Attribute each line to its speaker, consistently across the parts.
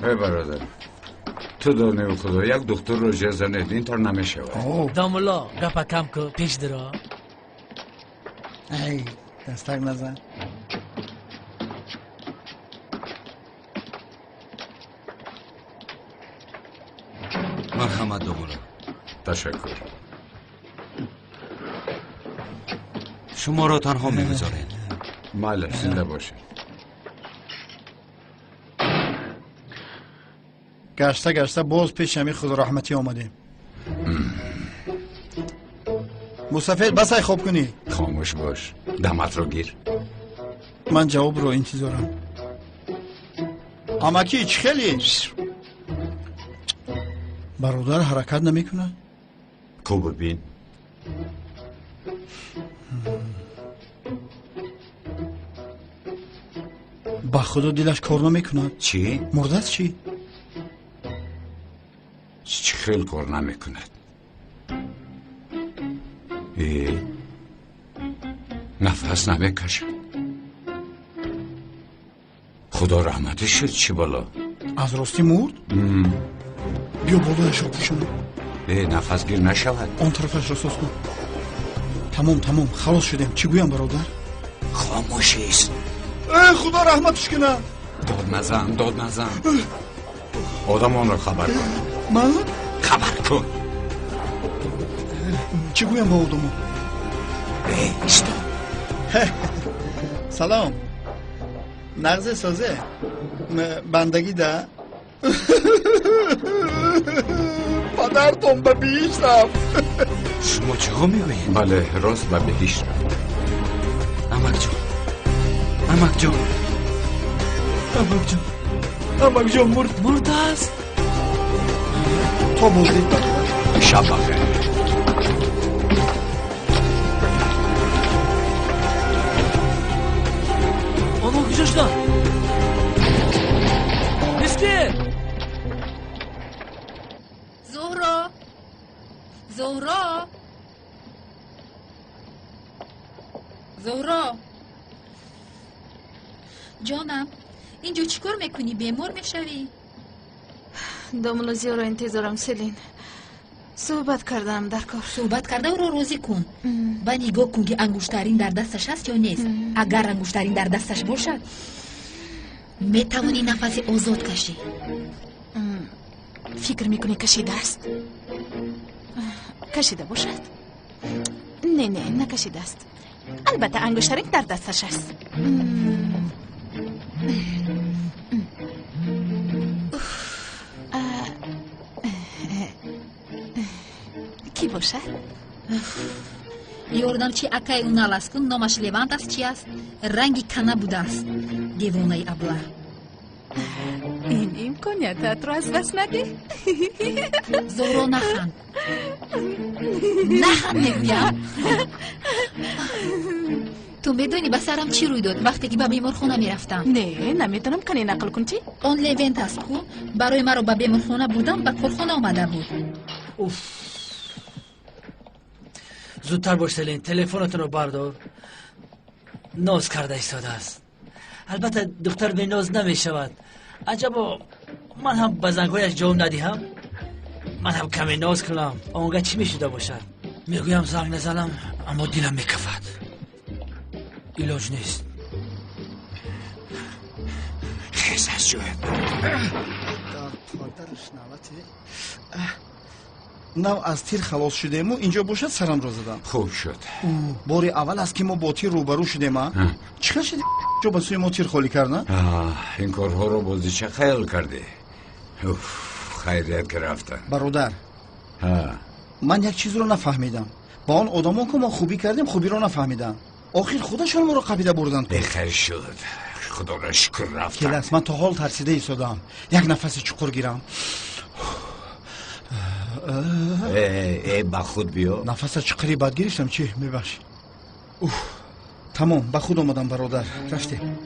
Speaker 1: Эй бародар, ту донӣ худо як духтурро ҷер занед, ин тор намешавад.
Speaker 2: Домулло, гапа кам ку, пеш диро.
Speaker 3: Эй, дастак назан.
Speaker 4: Марҳамат, домулло.
Speaker 1: Ташаккур.
Speaker 4: Шуморо танҳо мегузорем.
Speaker 1: Майли, зинда бошед.
Speaker 3: Гашта гашта боз пеши ҳамин худораҳматӣ омадем. Мусафед, басай хоб кунӣ.
Speaker 1: Хомӯш бош, даматро гир.
Speaker 3: Ман ҷавобро интизорам. Амакӣ, чӣ хеле? Бародар ҳаракат намекунад?
Speaker 1: Ку бибин.
Speaker 3: Ба худо дилаш кор намекунад.
Speaker 1: Чӣ?
Speaker 3: Мурдааст чӣ?
Speaker 1: Чӣ хел кор намекунад? Э, нафас намекашад. Худо раҳматӣ шуд, чӣ бало?
Speaker 3: Аз ростӣ мурд? Биё болояшро пӯшонам.
Speaker 1: Э, нафасгир нашавад.
Speaker 3: Он тарафашро соз кун. Тамом, тамом, халос шудем. Чӣ гӯям, бародар?
Speaker 1: Хомӯшист.
Speaker 3: Э, худо раҳматш кунад.
Speaker 1: Дод назан, дод назан. Одамонро хабар кун.
Speaker 3: Ман?
Speaker 1: Хабар кун.
Speaker 3: Чӣ гӯям ба одамон?
Speaker 1: Э, исто.
Speaker 3: Салом. Нағзе созе. Бандагӣ да? Падартон ба биҳишт рафт.
Speaker 4: Шумо чиҳо мегӯед?
Speaker 1: Бале, рост ба биҳишт рафт.
Speaker 4: Амакҷон, амакҷон,
Speaker 2: амакҷон, амакҷон мурд, мурдааст.
Speaker 3: То боздид, бародар.
Speaker 1: Шаб бахайр.
Speaker 2: Онҳо куҷо шуданд? Мискин!
Speaker 5: Зуҳро, Зуҳро, Зуҳро, ҷонам, инҷо чӣ кор мекунӣ? Бемор мешавӣ?
Speaker 6: Домулло Зиёро интизорам, Селин. Суҳбат кардаам дар кор.
Speaker 5: Суҳбат карда ӯро розӣ кун. Ба нигоҳ кун, ки ангуштарин дар дасташ аст ё нест. Агар ангуштарин дар дасташ бошад, метавонӣ нафаси озод кашӣ.
Speaker 6: Фикр мекунӣ кашидааст? Кашида бошад? Не, не, накашидааст. Албатта ангуштарин дар дасташ аст. Кӣ бошад?
Speaker 5: Ёрдамчи акаи ӯ налас кун, номаш Левант аст, чи аст? Ранги кана будааст. Девонаи абла.
Speaker 6: Ин имкониятатро аз даст надеҳ.
Speaker 5: Зуҳро, наханд. Наханд мегӯям. Ту медонӣ ба сарам чӣ рӯй дод, вақте ки ба беморхона мерафтам?
Speaker 6: Не, намедонам, кане нақл кун чӣ?
Speaker 5: Он Левент аст ку, барои маро ба беморхона бурдан ба корхона омада буд.
Speaker 2: Уф, зудтар бош, Селин, телефонатонро бардор. Ноз карда истодааст. Албатта духтар беноз намешавад. Аҷабо, ман ҳам ба зангҳояш ҷавоб надиҳам, ман ҳам каме ноз кунам, он га чӣ мешуда бошад? Мегӯям занг назанам, аммо дилам мекафад. Илоҷ нест.
Speaker 1: Хез аз ҷоят.
Speaker 3: Дар падараш навате. Нав аз тир халос шудему, инҷо бошад сарамро задам.
Speaker 1: Хуб шуд.
Speaker 3: Бори аввал аст, ки мо бо тир рӯбарӯ шудем, а? Чӣ хел шуд, ҷо ба сӯи мо тир холӣ кард, на?
Speaker 1: Ин корҳоро бозича хаёл кардӣ. Уф, хайрият ки рафтанд.
Speaker 3: Бародар, ман як чизро нафаҳмидам. Ба он одамон ку мо хубӣ кардем, хубиро нафаҳмидам. Охир худашон моро қапида бурданд.
Speaker 1: Бехайр шуд, худоро шукр, рафтанд.
Speaker 3: Келас, ман то ҳол тарсида истодаам. Як нафаси чуқур гирам.
Speaker 1: Э, ба худ биё.
Speaker 3: Нафаса чуқури бад гирифтам чӣ? Мебахшӣ. Уф, тамом, ба худ омадам, бародар. Рафтем.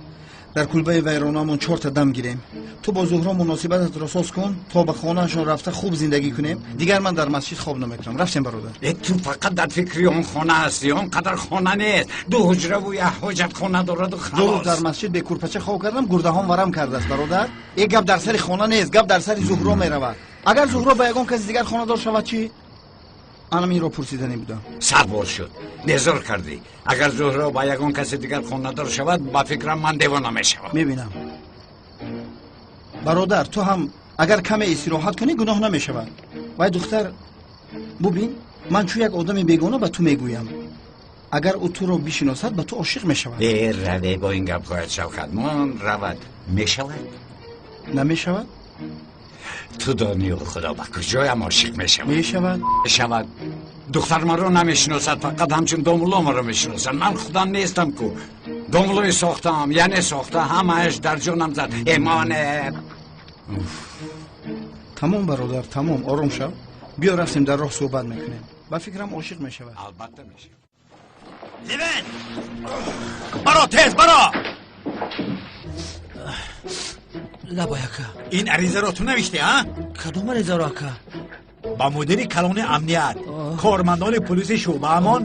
Speaker 3: Дар кулбаи вайронамон чорта дам гирем. Ту бо Зуҳро муносибататро соз кун, то ба хонаашон рафта хуб зиндагӣ кунем. Дигар ман дар масҷид хоб намекунам. Рафтем, бародар.
Speaker 1: Ту фақат дар фикри он хона ҳастӣ. Он қадар хона нест. Ду ҳуҷраву як ҳоҷатхона дораду халос.
Speaker 3: Ду рӯз дар масҷид бекурпача хоб кардам, гурдаҳом варам кардааст, бародар. Э гап дар сари хона нест, гап дар сари Зуҳро меравад. Агар Зуҳро ба ягон каси дигар хонадор шавад чӣ? Анам инро пурсиданӣ будам.
Speaker 1: 100 бор шуд. Безор кардӣ. Агар Зуҳро ба ягон каси дигар хонадор шавад, ба фикрам ман девона мешавам.
Speaker 3: Мебинам. Бародар, ту ҳам агар каме истироҳат кунӣ гуноҳ намешавад. Вай духтар, бубин, ман чун як одами бегона ба ту мегӯям. Агар ӯ туро бишиносад, ба ту ошиқ мешавад.
Speaker 1: Э, раве бо ин гапҳоят, Шавкат. Мон равад. Мешавад?
Speaker 3: Намешавад?
Speaker 1: Ту донию худо ба куҷоям ошиқ мешавад?
Speaker 3: Мешавад.
Speaker 1: Мешавад. Духтар маро намешиносад, фақат ҳамчун домулло маро мешиносад. Ман худам нестам ку. Домуллои сохтаам, яъне сохта, ҳамааш дар ҷонам зад. Эмоне.
Speaker 3: Тамом, бародар, тамом, ором шав. Биё рафтем, дар роҳ суҳбат мекунем. Ба фикрам ошиқ мешавад.
Speaker 1: Албатта мешавад.
Speaker 7: Левен! Баро, тез, баро!
Speaker 2: Лабай, ака.
Speaker 7: Ин аризаро ту навиштӣ, а?
Speaker 2: Кадом аризаро, ака?
Speaker 7: Ба мудири калони амният, кормандони полиси шӯъбаамон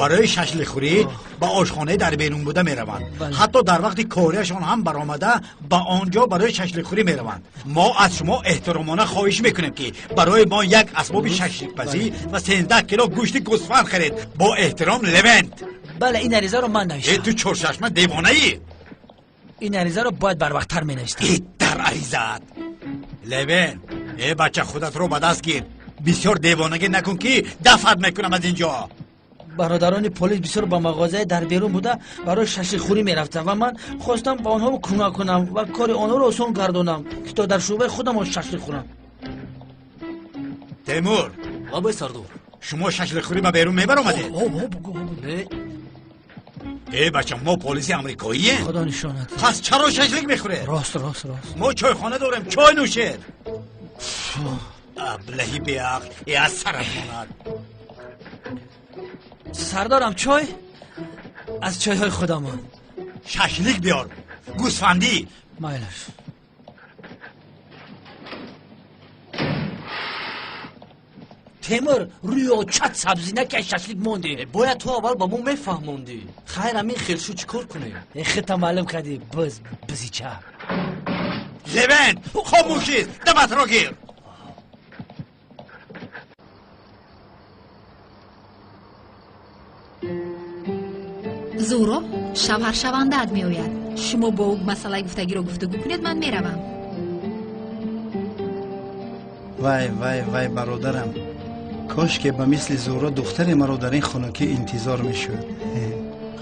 Speaker 7: барои шашликхӯрӣ ба ошхонаи дар берун буда мераванд. Ҳатто дар вақти кориашон ҳам баромада ба он ҷо барои шашликхӯрӣ мераванд. Мо аз шумо эҳтиромона хоҳиш мекунем, ки барои мо як асбоби шашликпазӣ ва 13 кило гӯшти гӯсфанд харед. Бо эҳтиром, Левент.
Speaker 2: Бале, ин аризаро ман навиштам.
Speaker 7: Э, ту чорчашма девонаӣ?
Speaker 2: Ин аризаро бояд барвақттар менавиштам.
Speaker 7: Э, дар аризаат. Левен, э бача, худатро ба даст гир. Бисёр девонагӣ накун, ки дафъат мекунам аз ин ҷо.
Speaker 2: Бародарони полис бисёр ба мағозаи дар берун буда барои шашликхӯрӣ мерафтанд ва ман хостам ба онҳо кӯмак кунам ва кори онҳоро осон гардонам, ки то дар шӯъбаи худамон шашлик хӯрам.
Speaker 7: Темур.
Speaker 8: Лабай, сардор.
Speaker 7: Шумо шашликхӯрӣ ба берун мебаромадед? Э бача, мо полиси амрикоием.
Speaker 2: Худо нишонат.
Speaker 7: Пас чаро шашлик мехӯред?
Speaker 2: Рост, рост, рост.
Speaker 7: Мо чойхона дорем, чой нӯшед. Аблаҳи беақл, э аз сарат монад.
Speaker 2: Сардорам, чой? Аз чойҳои худамон.
Speaker 7: Шашлик биёр, гӯсфандӣ.
Speaker 2: Майлаш. Темур, рӯи очат сабзина, ки аз шашлик монди.
Speaker 8: Бояд ту аввал ба мо мефаҳмондӣ. Хайр, ҳамин хелшу чӣ кор кунем?
Speaker 2: Э, хита маълум кардӣ, биз, бизича.
Speaker 7: Левент, хомӯшист, даматро гир.
Speaker 5: Зуҳро, шавҳаршавандаат меояд. Шумо бо ӯ масъалаи гуфтагиро гуфтугӯ кунед, ман меравам.
Speaker 3: Вай, вай, вай, бародарам, кошке ба мисли Зуҳро духтаре маро дар ин хунукӣ интизор мешуд.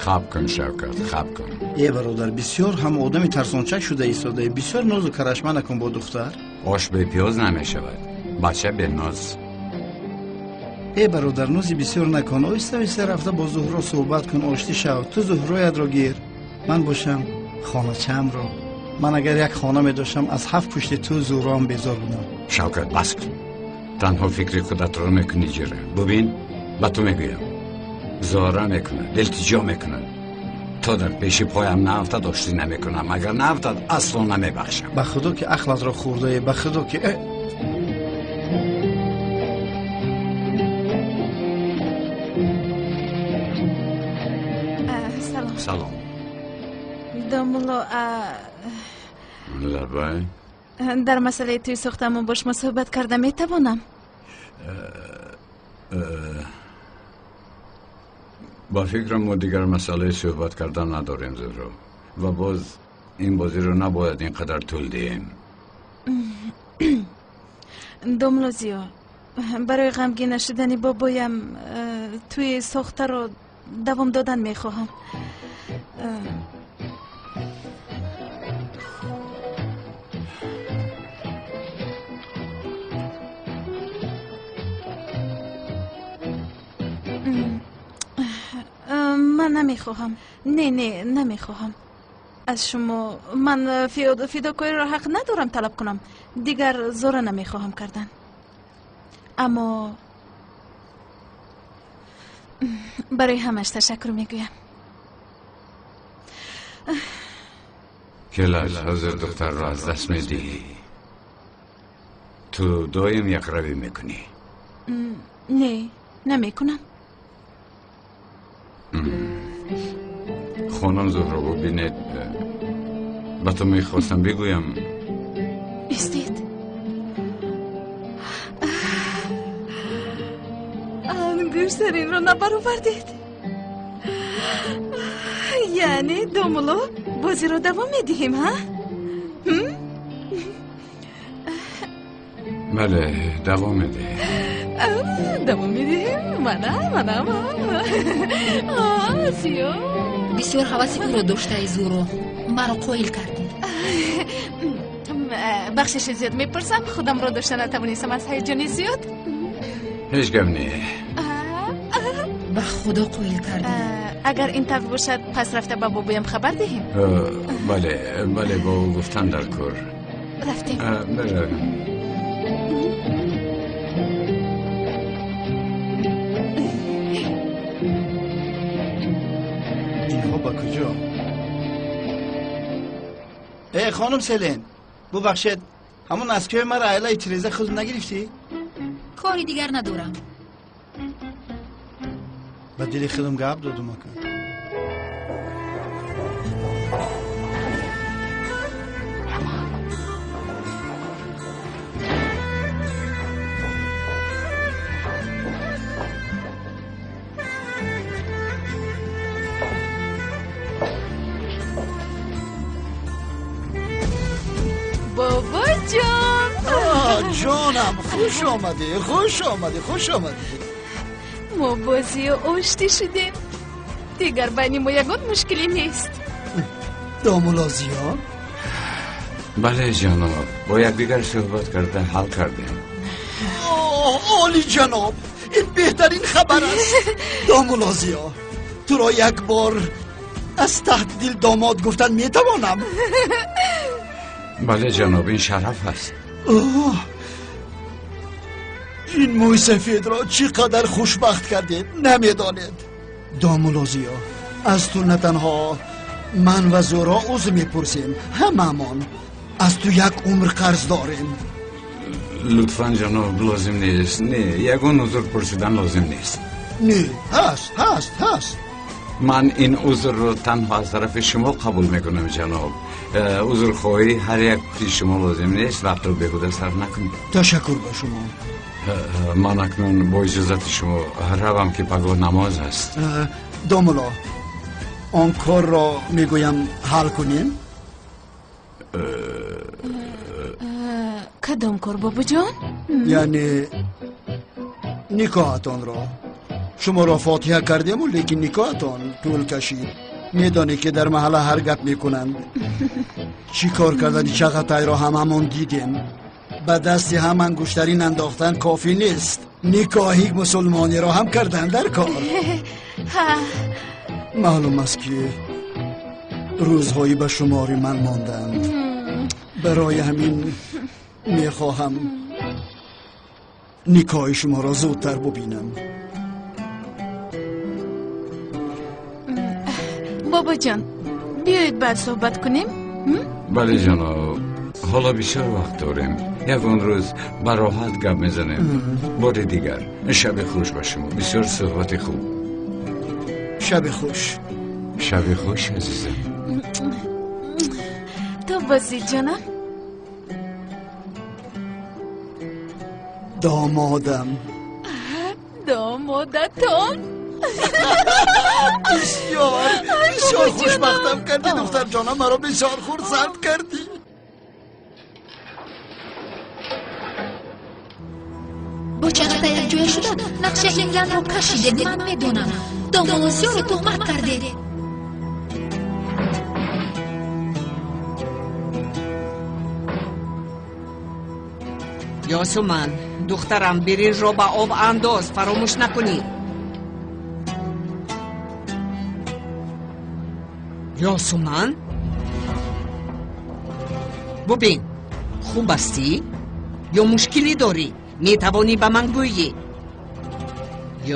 Speaker 1: Хаб кун, Шавкат, хаб кун.
Speaker 3: Э бародар, бисёр ҳам одами тарсончак шуда истодаӣ. Бисёр нозу карашма накун бо духтар.
Speaker 1: Ош бепиёз намешавад, бача беноз.
Speaker 3: Э бародар, нози бисёр накун. Оҳиста оҳиста рафта бо Зуҳро суҳбат кун, оштӣ шав. Ту Зуҳроятро гир, ман бошам хоначаамро. Ман агар як хона медоштам, аз ҳафт пушти ту Зуҳроам безор будам.
Speaker 1: Шавкат, бас кун. Танҳо фикри худатро мекунӣ, ҷира. Бубин, ба ту мегӯям, зора мекунад, илтиҷо мекунад. То дар пеши поям наафтад, оштӣ намекунам. Агар наафтад, асло намебахшам.
Speaker 3: Ба худо ки ақлатро хӯрдаӣ, ба худо ки.
Speaker 6: Салом.
Speaker 1: Салом.
Speaker 6: Домулло,
Speaker 1: Лабай.
Speaker 6: Дар масъалаи тӯи сохтамон бо шумо суҳбат карда метавонам?
Speaker 1: Ба фикрам, мо дигар масъалаи суҳбат кардан надорем, Зуҳро. Ва боз ин бозиро набояд ин қадар тӯл диҳем.
Speaker 6: Домулло Зиё, барои ғамгин нашудани бобоям тӯи сохтаро давом додан мехоҳам. Ман намехоҳам, не, не, намехоҳам аз шумо. Ман фидокориро ҳақ надорам талаб кунам. Дигар зора намехоҳам кардан, аммо барои ҳамаш ташаккур мегӯям.
Speaker 1: Ки Мушкил аст, ҳозир духтарро аз даст медиҳӣ. Ту доим якравӣ мекунӣ.
Speaker 6: Не, намекунам.
Speaker 1: Хонум Зуҳро, бубинед, ба ту мехостам бигӯям.
Speaker 6: Истед. Ангуштаринро набаровардед. Яъне, домулло, бозиро давом медиҳем, ҳа?
Speaker 1: Бале, давом медиҳем.
Speaker 6: Давом медиҳем. Мана, мана, мана. Зиё.
Speaker 5: Бисёр ҳаваси ӯро доштаи, Зуро. Маро қоил кардӣ.
Speaker 6: Бахшиши зиёд мепурсам, худамро дошта натавонистам аз ҳаяҷони зиёд.
Speaker 1: Ҳеҷ гап не.
Speaker 5: Ба Худо қоил кардӣ.
Speaker 6: Агар ин тавр бошад, пас рафта ба бобоям хабар диҳем?
Speaker 1: Бале, бале, бо ӯ гуфтан дар кор.
Speaker 6: Рафтем.
Speaker 1: Меравем.
Speaker 3: Инҳо ба куҷо? Э, хонум Селен, бубахшед, ҳамон аскиёи маро айлаи тиреза худ нагирифтӣ?
Speaker 5: Кори дигар надорам.
Speaker 3: Ба дили худам гап додум, ака.
Speaker 6: Бобоҷон!
Speaker 7: Ҷонам, хуш омадӣ, хуш омадӣ, хуш омадӣ.
Speaker 6: Мо бозию оштӣ шудем. Дигар байни мо ягон мушкиле нест.
Speaker 7: Домулло Зиё?
Speaker 1: Бале, ҷаноб, бо якдигар суҳбат карда ҳал кардем.
Speaker 7: Оли ҷаноб, ин беҳтарин хабар аст. Домулло Зиё, туро як бор аз таҳти дил домод гуфтан метавонам?
Speaker 1: Бале, ҷаноб, ин шараф аст.
Speaker 7: Ин мӯйсафедро чӣ қадар хушбахт кардед, намедонед. Домулло Зиё, аз ту на танҳо ман ва Зуҳро узр мепурсем, ҳамаамон аз ту як умр қарз дорем.
Speaker 1: Лутфан, ҷаноб, лозим нест. Не, ягон узр пурсидан лозим нест.
Speaker 7: Не, ҳаст, ҳаст, ҳаст.
Speaker 1: Ман ин узрро танҳо аз тарафи шумо қабул мекунам, ҷаноб. Узрхоҳӣ ҳар яки шумо лозим нест, вақтро беҳуда сарф накунед.
Speaker 7: Ташаккур ба шумо.
Speaker 1: Ман акнун бо иҷозати шумо равам, ки пагоҳ намоз аст.
Speaker 7: Домулло, он корро мегӯям ҳал кунем?
Speaker 6: Кадом кор, бобоҷон?
Speaker 7: Яъне никоҳатонро. Шуморо фотиҳа кардему, лекин никоҳатон тӯл кашид. Медонӣ, ки дар маҳалла ҳар гап мекунанд. Чӣ кор кардани Чағатайро ҳамамон дидем. Ба дасти ҳам ангуштарин андохтан кофӣ нест. Никоҳи мусулмониро ҳам кардан дар кор. Маълум аст, ки рӯзҳои ба шумори ман монданд. Барои ҳамин мехоҳам никоҳи шуморо зудтар бубинам.
Speaker 6: Бобоҷон, биёед баъд суҳбат кунем.
Speaker 1: Бале, ҷаноб, ҳоло бисёр вақт дорем. Ягон рӯз ба роҳат гап мезанем. Бори дигар шаби хуш ба шумо. Бисёр суҳбати хуб.
Speaker 7: Шаби хуш.
Speaker 1: Шаби хуш, азизам.
Speaker 6: То бозӣ, ҷонам.
Speaker 7: Домодам.
Speaker 6: Домодатон.
Speaker 7: Бисёр бисёр хушбахтам кардӣ, духтарҷонам, маро бисёр хурсанд кардӣ.
Speaker 5: Бо Чағатай якҷоя шуда нақшаи ин занро кашидед, ман медонам. Домулло Зиёро туҳмат кардед.
Speaker 9: Ёсуман, духтарам, биринҷро ба об андоз, фаромӯш накунӣ. Ёсуман, бубин, хуб ҳастӣ ё мушкилӣ дорӣ? Метавонӣ ба ман гӯйӣ,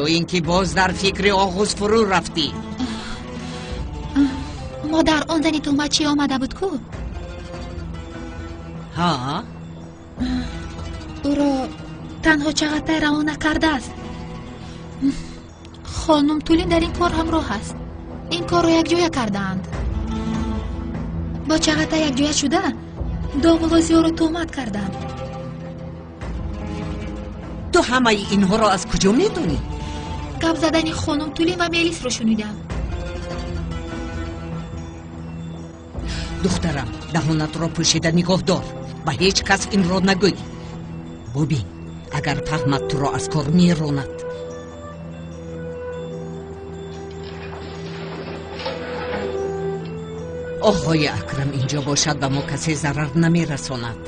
Speaker 9: ё ин ки боз дар фикри оғӯз фурӯ рафтӣ?
Speaker 5: Модар, он зани туҳматчӣ омада буд ку?
Speaker 9: Ҳа,
Speaker 5: Ӯро танҳо Чағатай равона кардааст. Хонум Тулин дар ин кор ҳамроҳ аст. Ин корро якҷоя кардаанд. Бо Чағатай якҷоя шуда домулло Зиёро туҳмат карданд.
Speaker 9: Ту ҳамаи инҳоро аз куҷо медонӣ?
Speaker 5: Гап задани хонум Тулин ва Мелисро шунидам.
Speaker 9: Духтарам, даҳонатро пӯшида нигоҳ дор. Ба ҳеҷ кас инро нагӯй. Бубин, агар фаҳмад туро аз кор меронад. Оғои Акрам инҷо бошад, ба мо касе зарар намерасонад.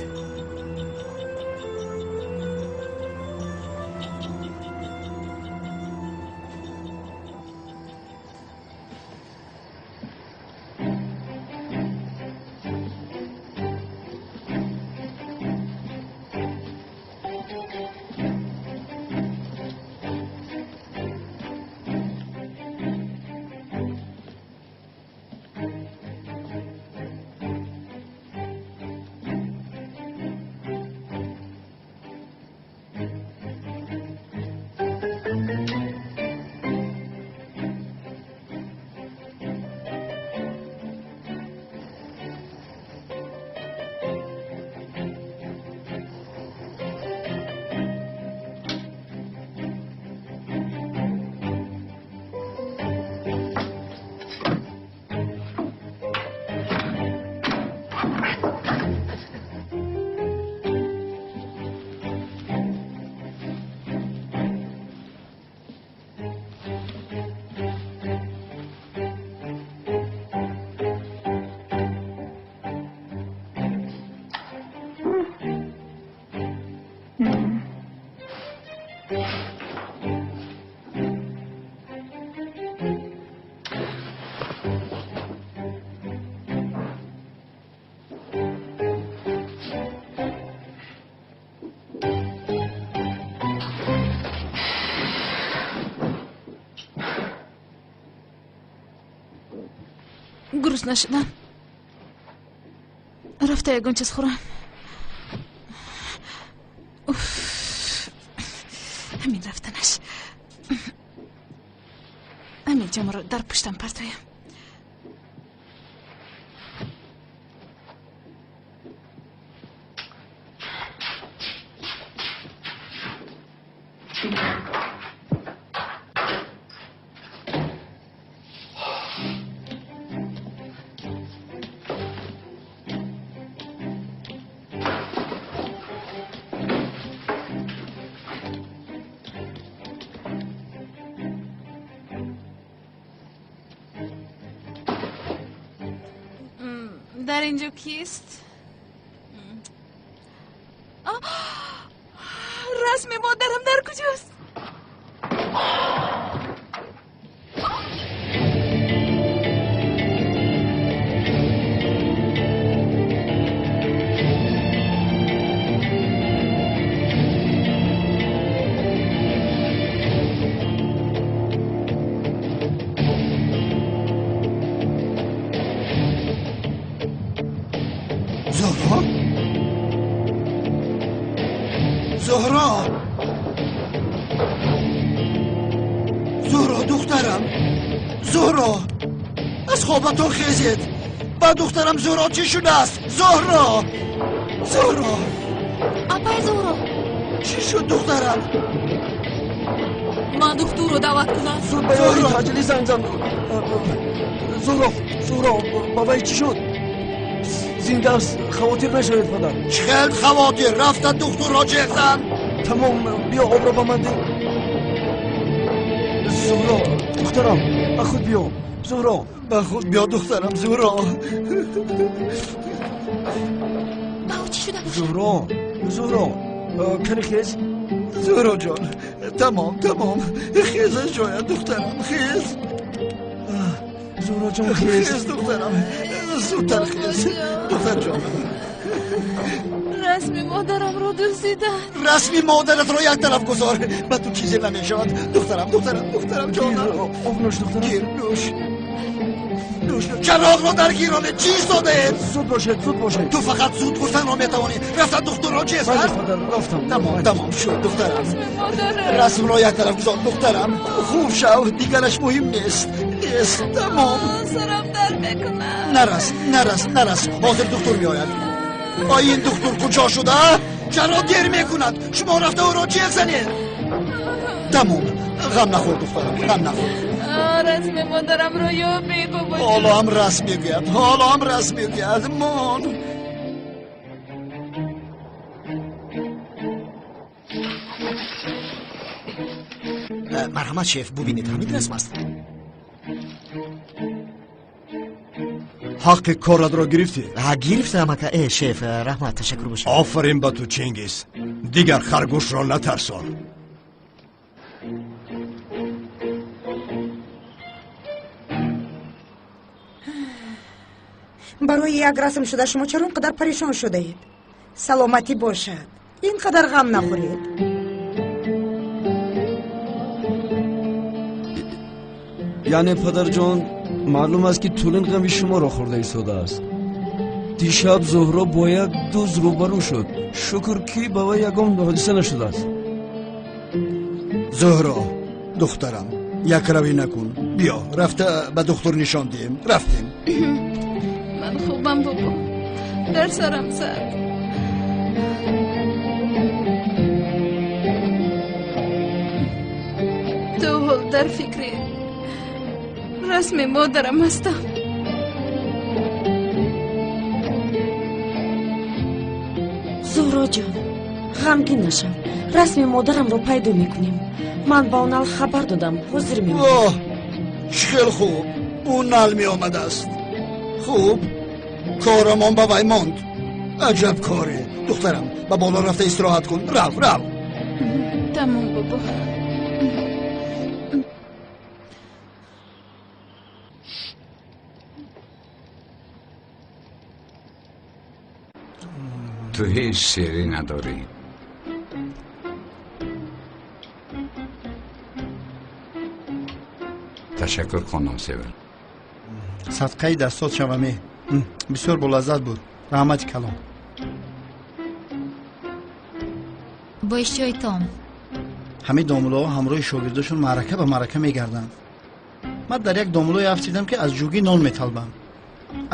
Speaker 6: Грустно шудам. Рафта ягон чиз хӯрам. Ҳамин рафтанаш. Ҳамин ҷомаро дар пуштам партоям. Дар инҷо кист? Расми модарам дар куҷост?
Speaker 7: Зуҳро, Зуҳро, духтарам, Зуҳро, аз хобатон хезед. Ба духтарам Зуҳро чӣ шудааст? Зуҳро, Зуҳро.
Speaker 5: Апай Зуҳро,
Speaker 7: чӣ шуд духтарам?
Speaker 5: Ман духтурро даъват кунам.
Speaker 10: Зуд ба ёри таҷлӣ занг зан. Зуҳро, Зуҳро, бабай чӣ шуд? Зинда аст, хавотир нашавед падар.
Speaker 7: Чӣ хел хавотир? Рафта духтурро ҷеғ зан.
Speaker 10: Тамом, биё обро ба ман деҳ. Зуҳро, духтарам, ба худ биё. Зуҳро,
Speaker 7: ба худ биё духтарам, Зуҳро.
Speaker 5: Ба ӯ чӣ шуда бошад?
Speaker 10: Зуҳро, Зуҳро, кани хез.
Speaker 7: Зуҳро ҷон, тамом, тамом, хез аз ҷоя духтарам, хез.
Speaker 10: Зуҳро ҷон, хез.
Speaker 7: Хез духтарам, зудтар хез, духтар ҷон.
Speaker 6: Расми модарамро дуздиданд.
Speaker 7: Расми модаратро як тараф гузор, ба ту чизе намешавад. Духтарам, духтарам, духтарам ҷонам.
Speaker 10: Об нӯш духтарам.
Speaker 7: Гир, нӯш.
Speaker 11: Нӯш, чароғро даргиронед, чӣ истодаед?
Speaker 10: Зуд бошед, зуд бошед.
Speaker 11: Ту фақат зуд гуфтанро метавонӣ. Рафта духтурро чез
Speaker 10: кард? Рафтам.
Speaker 11: Тамом, тамом шуд, духтарам. Расмро як тараф гузор, духтарам. Хуб шав, дигараш муҳим нест. Нест, тамом.
Speaker 6: Сарам дард мекунад.
Speaker 11: Нарас, нарас, нарас. Ҳозир духтур меояд. Ой, ин духтур куҷо шуда? Чаро дер мекунад? Шумо рафта ӯро чеғ занед. Тамом, ғам нахӯр, духтарам, ғам нахӯр.
Speaker 6: Расми модарамро ёбед, бобоҷон.
Speaker 11: Ҳоло ҳам расм мегӯяд, ҳоло ҳам расм мегӯяд. Мон. Марҳамат, шеф, бубинед, ҳамин расм аст.
Speaker 10: Ҳаққи коратро гирифтӣ?
Speaker 12: Гирифтам, ака. Шеф, раҳмат, ташаккур бошад.
Speaker 10: Офарин ба ту, Чингиз. Дигар харгӯшро натарсон.
Speaker 13: Барои як расм шуда шумо чаро ин қадар парешон шудаед? Саломатӣ бошад, ин қадар ғам нахӯред.
Speaker 10: Яъне, падарҷон, маълум аст, ки Тулин ғами шуморо хӯрда истодааст. Дишаб Зуҳро бо як дузд рӯбарӯ шуд. Шукр, ки ба вай ягон ҳодиса нашудааст.
Speaker 11: Зуҳро, духтарам, якравӣ накун. Биё, рафта ба духтур нишон диҳем. Рафтем.
Speaker 6: Ман хубам, бобо. Дар сарам зад. То ҳол дар фикри расми модарам ҳастам.
Speaker 14: Зуҳроҷон, ғамгин нашав. Расми модарамро пайдо мекунем. Ман ба Унал хабар додам, ҳозир меояд.
Speaker 11: Оҳ, чӣ хел хуб, Унал меомадааст. Хуб, корамон ба вай монд. Аҷаб коре. Духтарам, ба боло рафта истироҳат кун. Рав, рав.
Speaker 6: Тамом, бобо.
Speaker 1: Ту ҳеҷ сирӣ надорӣ. Ташаккур, хонум Севил.
Speaker 3: Садқаи дастот шаваме. Бисёр болаззат буд. Раҳмати калон.
Speaker 5: Бо иштиҳои том.
Speaker 3: Ҳамин домулоҳо ҳамроҳи шогирдошон маърака ба маърака мегарданд. Ман дар як домулое афтидам, ки аз ҷугӣ нон металбам.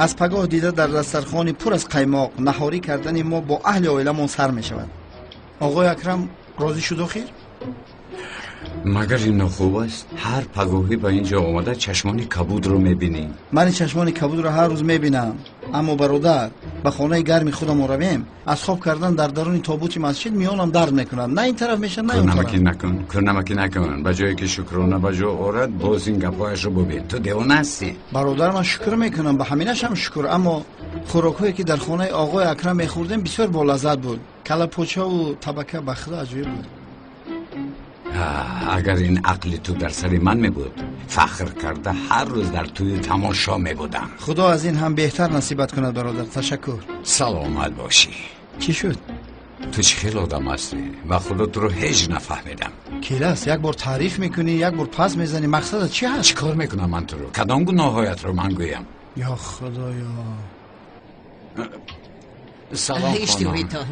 Speaker 3: Аз пагоҳ дида дар дастархони пур аз қаймоқ наҳорӣ кардани мо бо аҳли оиламон сар мешавад. Оғои Акрам розӣ шуд охир?
Speaker 1: Магар ин нохуб аст? Ҳар пагоҳӣ ба ин ҷо омада чашмони кабудро мебинӣ.
Speaker 3: Ман ин чашмони кабудро ҳар рӯз мебинам. Аммо бародар, ба хонаи гарми худамон равем, аз хоб кардан дар даруни тобути масҷид миёнам дард мекунад. На ин тараф мешавад, на он тараф.
Speaker 1: Кӯрнамакӣ накун, кӯрнамакӣ накун. Ба ҷое ки шукрона ба ҷо орад, боз ин гапҳояшро бубин. Ту девона ҳастӣ.
Speaker 3: Бародар, ман шукр мекунам, ба ҳаминашам шукр. Аммо хӯрокҳое ки дар хонаи оғои Акрам мехӯрдем бисёр болаззат буд. Калапочаву табака ба худо аҷоиб буд.
Speaker 1: Агар ин ақли ту дар сари ман мебуд, фахр карда ҳар рӯз дар тӯи тамошо мебудам.
Speaker 3: Худо аз ин ҳам беҳтар насибат кунад, бародар. Ташаккур.
Speaker 1: Саломат бошӣ.
Speaker 3: Чӣ шуд?
Speaker 1: Ту чӣ хел одам ҳастӣ? Ба худо туро ҳеҷ нафаҳмидам.
Speaker 3: Келас, як бор таъриф мекунӣ, як бор пас мезанӣ. Мақсадат чӣ ҳаст?
Speaker 1: Чӣ кор мекунам ман туро? Кадом гуноҳҳоятро ман гӯям?
Speaker 3: Ё худоё.
Speaker 1: Салом,
Speaker 9: иштиҳои том.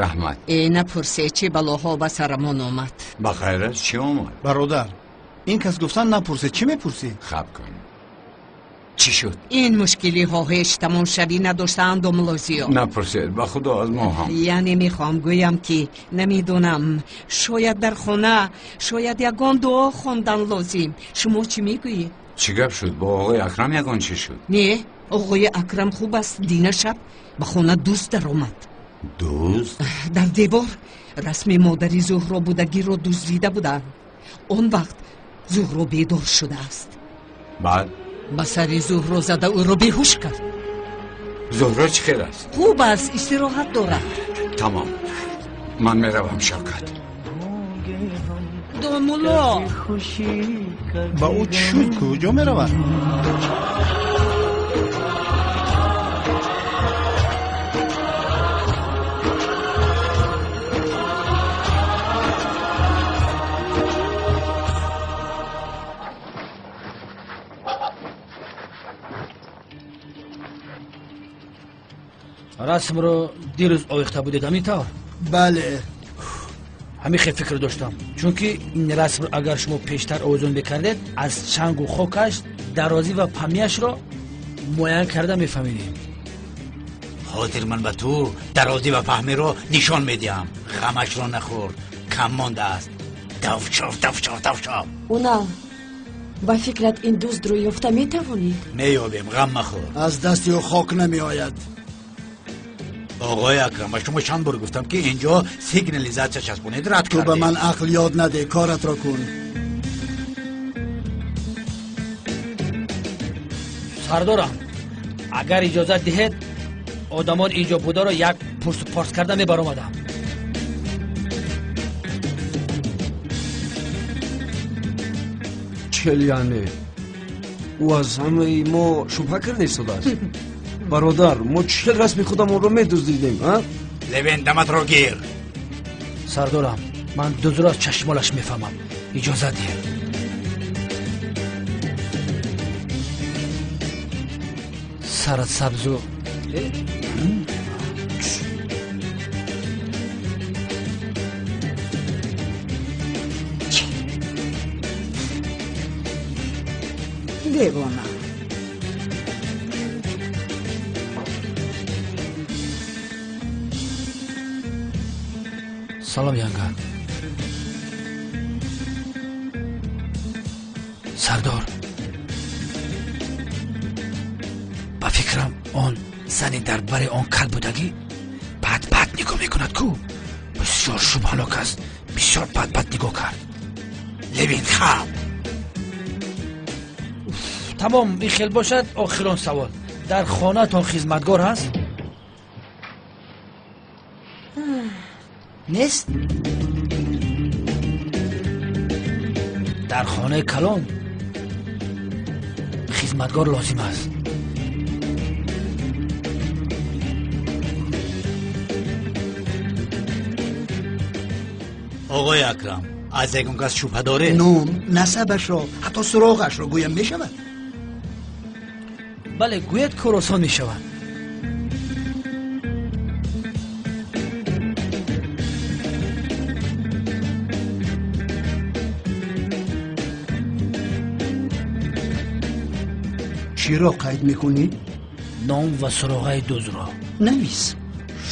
Speaker 1: Раҳмат.
Speaker 9: Э, напурсе, чӣ балоҳо ба сарамон омад.
Speaker 1: Ба хайр аст, чӣ омад?
Speaker 3: Бародар, ин кас гуфтан напурсе, чӣ мепурсӣ?
Speaker 1: Хаб кун. Чӣ шуд?
Speaker 9: Ин мушкилиҳо ҳеҷ тамомшавӣ надоштаанд, домлозиё.
Speaker 1: Напурсед, ба худо аз мо ҳам.
Speaker 9: Яъне мехоҳам гӯям, ки намедонам, шояд дар хона, шояд ягон дуо хондан лозим. Шумо чӣ мегӯед?
Speaker 1: Чӣ гап шуд? Бо оғои Акрам ягон чӣ шуд?
Speaker 9: Не, оғои Акрам хуб аст. Дина шаб ба хона дузд даромад.
Speaker 1: Дузд?
Speaker 9: Дар девор расми модари Зуҳро будагиро дуздида буданд. Он вақт Зуҳро бедор шудааст.
Speaker 1: Баъд?
Speaker 9: Ба сари Зуҳро зада ӯро беҳуш кард.
Speaker 1: Зуҳро чӣ хел аст?
Speaker 9: Хуб аст, истироҳат дорад.
Speaker 1: Тамом, ман меравам, Шавкат.
Speaker 9: Домулло!
Speaker 3: Ба ӯ чӣ шуд? Куҷо меравад?
Speaker 2: Расмро дирӯз овехта будед, ҳамин тавр?
Speaker 11: Бале.
Speaker 2: Ҳамин хел фикр доштам, чунки ин расмро агар шумо пештар овезон мекардед, аз чангу хокаш дарозӣ ва памияшро муайян карда мефаҳмидем.
Speaker 7: Ҳозир ман ба ту дарозӣ ва паҳмиро нишон медиҳам. Ғамашро нахӯр, кам мондааст. Давчов, давчов, давчов.
Speaker 14: Унал, ба фикрат ин дуздро ёфта метавонед?
Speaker 7: Меёбем, ғам махӯр.
Speaker 11: Аз дасти ӯ хок намеояд.
Speaker 7: Оғои Акрам, ба шумо чанд бор гуфтам, ки инҷо сигнализатсия часпонед, рад
Speaker 11: Ту ба
Speaker 7: кардед.
Speaker 11: ман ақл ёд наде, коратро кун.
Speaker 2: Сардорам, агар иҷозат диҳед, одамон инҷо бударо як пурсу порс карда мебаромадам.
Speaker 10: Чел яъне ӯ аз ҳамаи мо шубҳа карда истодааст. Бародар, мо чел расми худамонро медуздидем, а?
Speaker 7: Левен, даматро гир.
Speaker 2: Сардорам, ман дуздро аз чашмолаш мефаҳмам. Иҷозат диҳед. Сарат сабзу.
Speaker 13: Девона.
Speaker 2: Салом, янга. Сардор, ба фикрам, он зани дар бари он кал будагӣ бад бад нигоҳ мекунад ку. Бисёр шубҳанок аст, бисёр бад бад нигоҳ кард.
Speaker 7: Левин, хаб.
Speaker 2: Тамом, ин хел бошад, охирон савол. Дар хонаатон хизматгор ҳаст? Нест? Дар хонаи калон хизматгор лозим аст.
Speaker 7: Оғои Акрам, аз ягон кас шубҳа доред?
Speaker 11: Ном, насабашро, ҳатто суроғашро гӯям мешавад?
Speaker 2: Бале, гӯяд, кор осон мешавад.
Speaker 11: Чиро қайд мекунӣ?
Speaker 2: Ном ва суроғаи дуздро.
Speaker 11: Навис.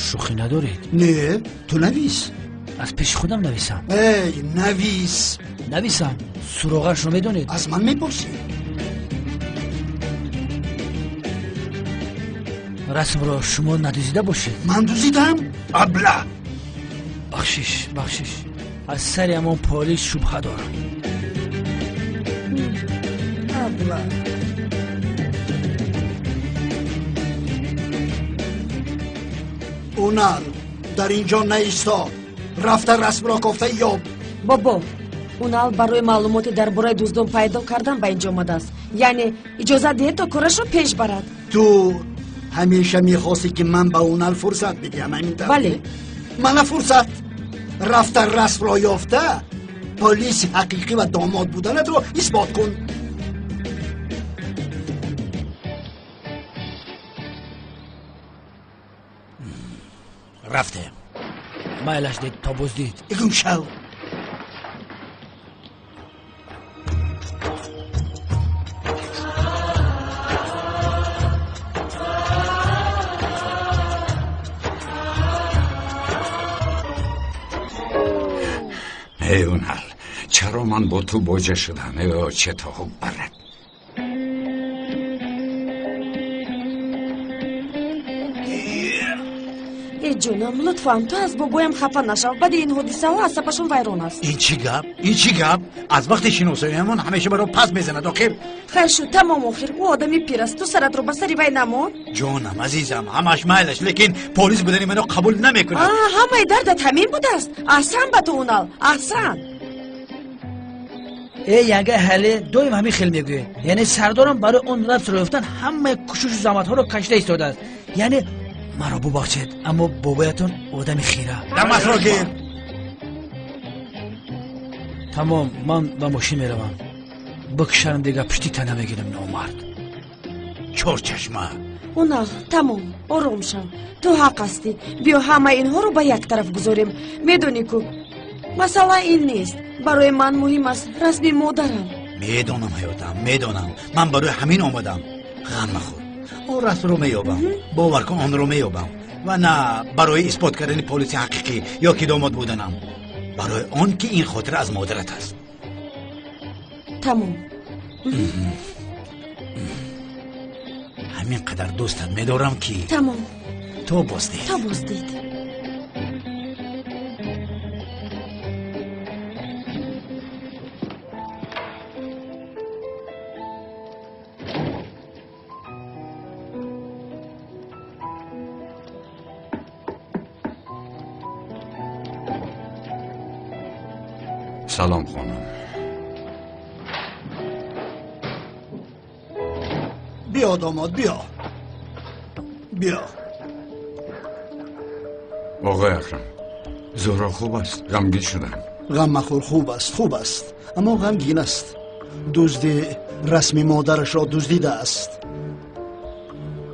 Speaker 2: Шӯхӣ надоред?
Speaker 11: Не, ту навис.
Speaker 2: Аз пеши худам нависам?
Speaker 11: Эй, навис.
Speaker 2: Нависам. Суроғашро медонед?
Speaker 11: Аз ман мепурсӣ?
Speaker 2: Расмро шумо надуздида бошед?
Speaker 11: Ман дуздидам? Абла!
Speaker 2: Бахшиш, бахшиш. Аз сари ҳамон полис шубҳа дорам.
Speaker 13: Абла.
Speaker 11: Унал, дар ин ҷо наисто. Рафта расмро кофта ёб.
Speaker 14: Бобо, Унал барои маълумоти дар бораи дуздон пайдо кардан ба инҷо омадааст. Яъне иҷозат диҳед, то корашро пеш барад.
Speaker 11: Ту ҳамеша мехостӣ, ки ман ба Унал фурсат бидиҳам, ҳамин тавр?
Speaker 14: Бале.
Speaker 11: Мана фурсат. Рафта расмро ёфта, полиси ҳақиқӣ ва домод буданатро исбот кун.
Speaker 7: Рафтем.
Speaker 2: Майлаш дед, то боздид.
Speaker 11: Гум шав.
Speaker 1: Эй, Унал, чаро ман бо ту боҷа шудам? Э, чето барад.
Speaker 14: Э, ҷонам, лутфан, ту аз бобоям хафа нашав. Баъди ин ҳодисаҳо асабашон вайрон аст.
Speaker 7: Ин чӣ гап? Ин чӣ гап? Аз вақти шиносоиямон ҳамеша маро пас мезанад, охир.
Speaker 14: Хайр шуд, тамом, охир. Ӯ одами пир аст, ту саратро ба сари вай намон.
Speaker 7: Ҷонам, азизам, ҳамаш майлаш, лекин полис будани маро қабул намекунад.
Speaker 14: Ҳамаи дардат ҳамин будааст. Аҳсан ба ту, Унал, аҳсан.
Speaker 2: Э, янга, ҳале доим ҳамин хел мегӯед. Яъне сардорам барои он расмро ёфтан ҳамаи кӯшишу заҳматҳоро кашида истодааст. Яъне маро бубахшед, аммо бобоятон одами хира.
Speaker 7: Даматро гир.
Speaker 2: Тамом, ман ба мошин меравам. Бикшарам, дига пушти та намегирам, номард.
Speaker 7: Чорчашма.
Speaker 14: Унал, тамом, ором шав. Ту ҳақ ҳастӣ. Биё ҳамаи инҳоро ба як тараф гузорем. Медонӣ ку, масъала ин нест. Барои ман муҳим аст расми модарам.
Speaker 7: Медонам, ҳаётам, медонам. Ман барои ҳамин омадам. Ғам махӯр, он расмро меёбам. Бовар кун, онро меёбам. Ва на барои исбот кардани полиси ҳақиқӣ ё ки домод буданам, барои он ки ин хотира аз модарат аст.
Speaker 14: Тамом.
Speaker 7: Ҳамин қадар дӯстат медорам ки
Speaker 14: тамом.
Speaker 7: То боздид.
Speaker 14: То боздид.
Speaker 1: Салом, хонум.
Speaker 11: Биё, домод, биё, биё.
Speaker 1: Оқои Акрам, Зуҳро хуб аст? Ғамгин шудам.
Speaker 11: Ғам махӯр, хуб аст, хуб аст, аммо ғамгин аст. Дузди расми модарашро дуздидааст.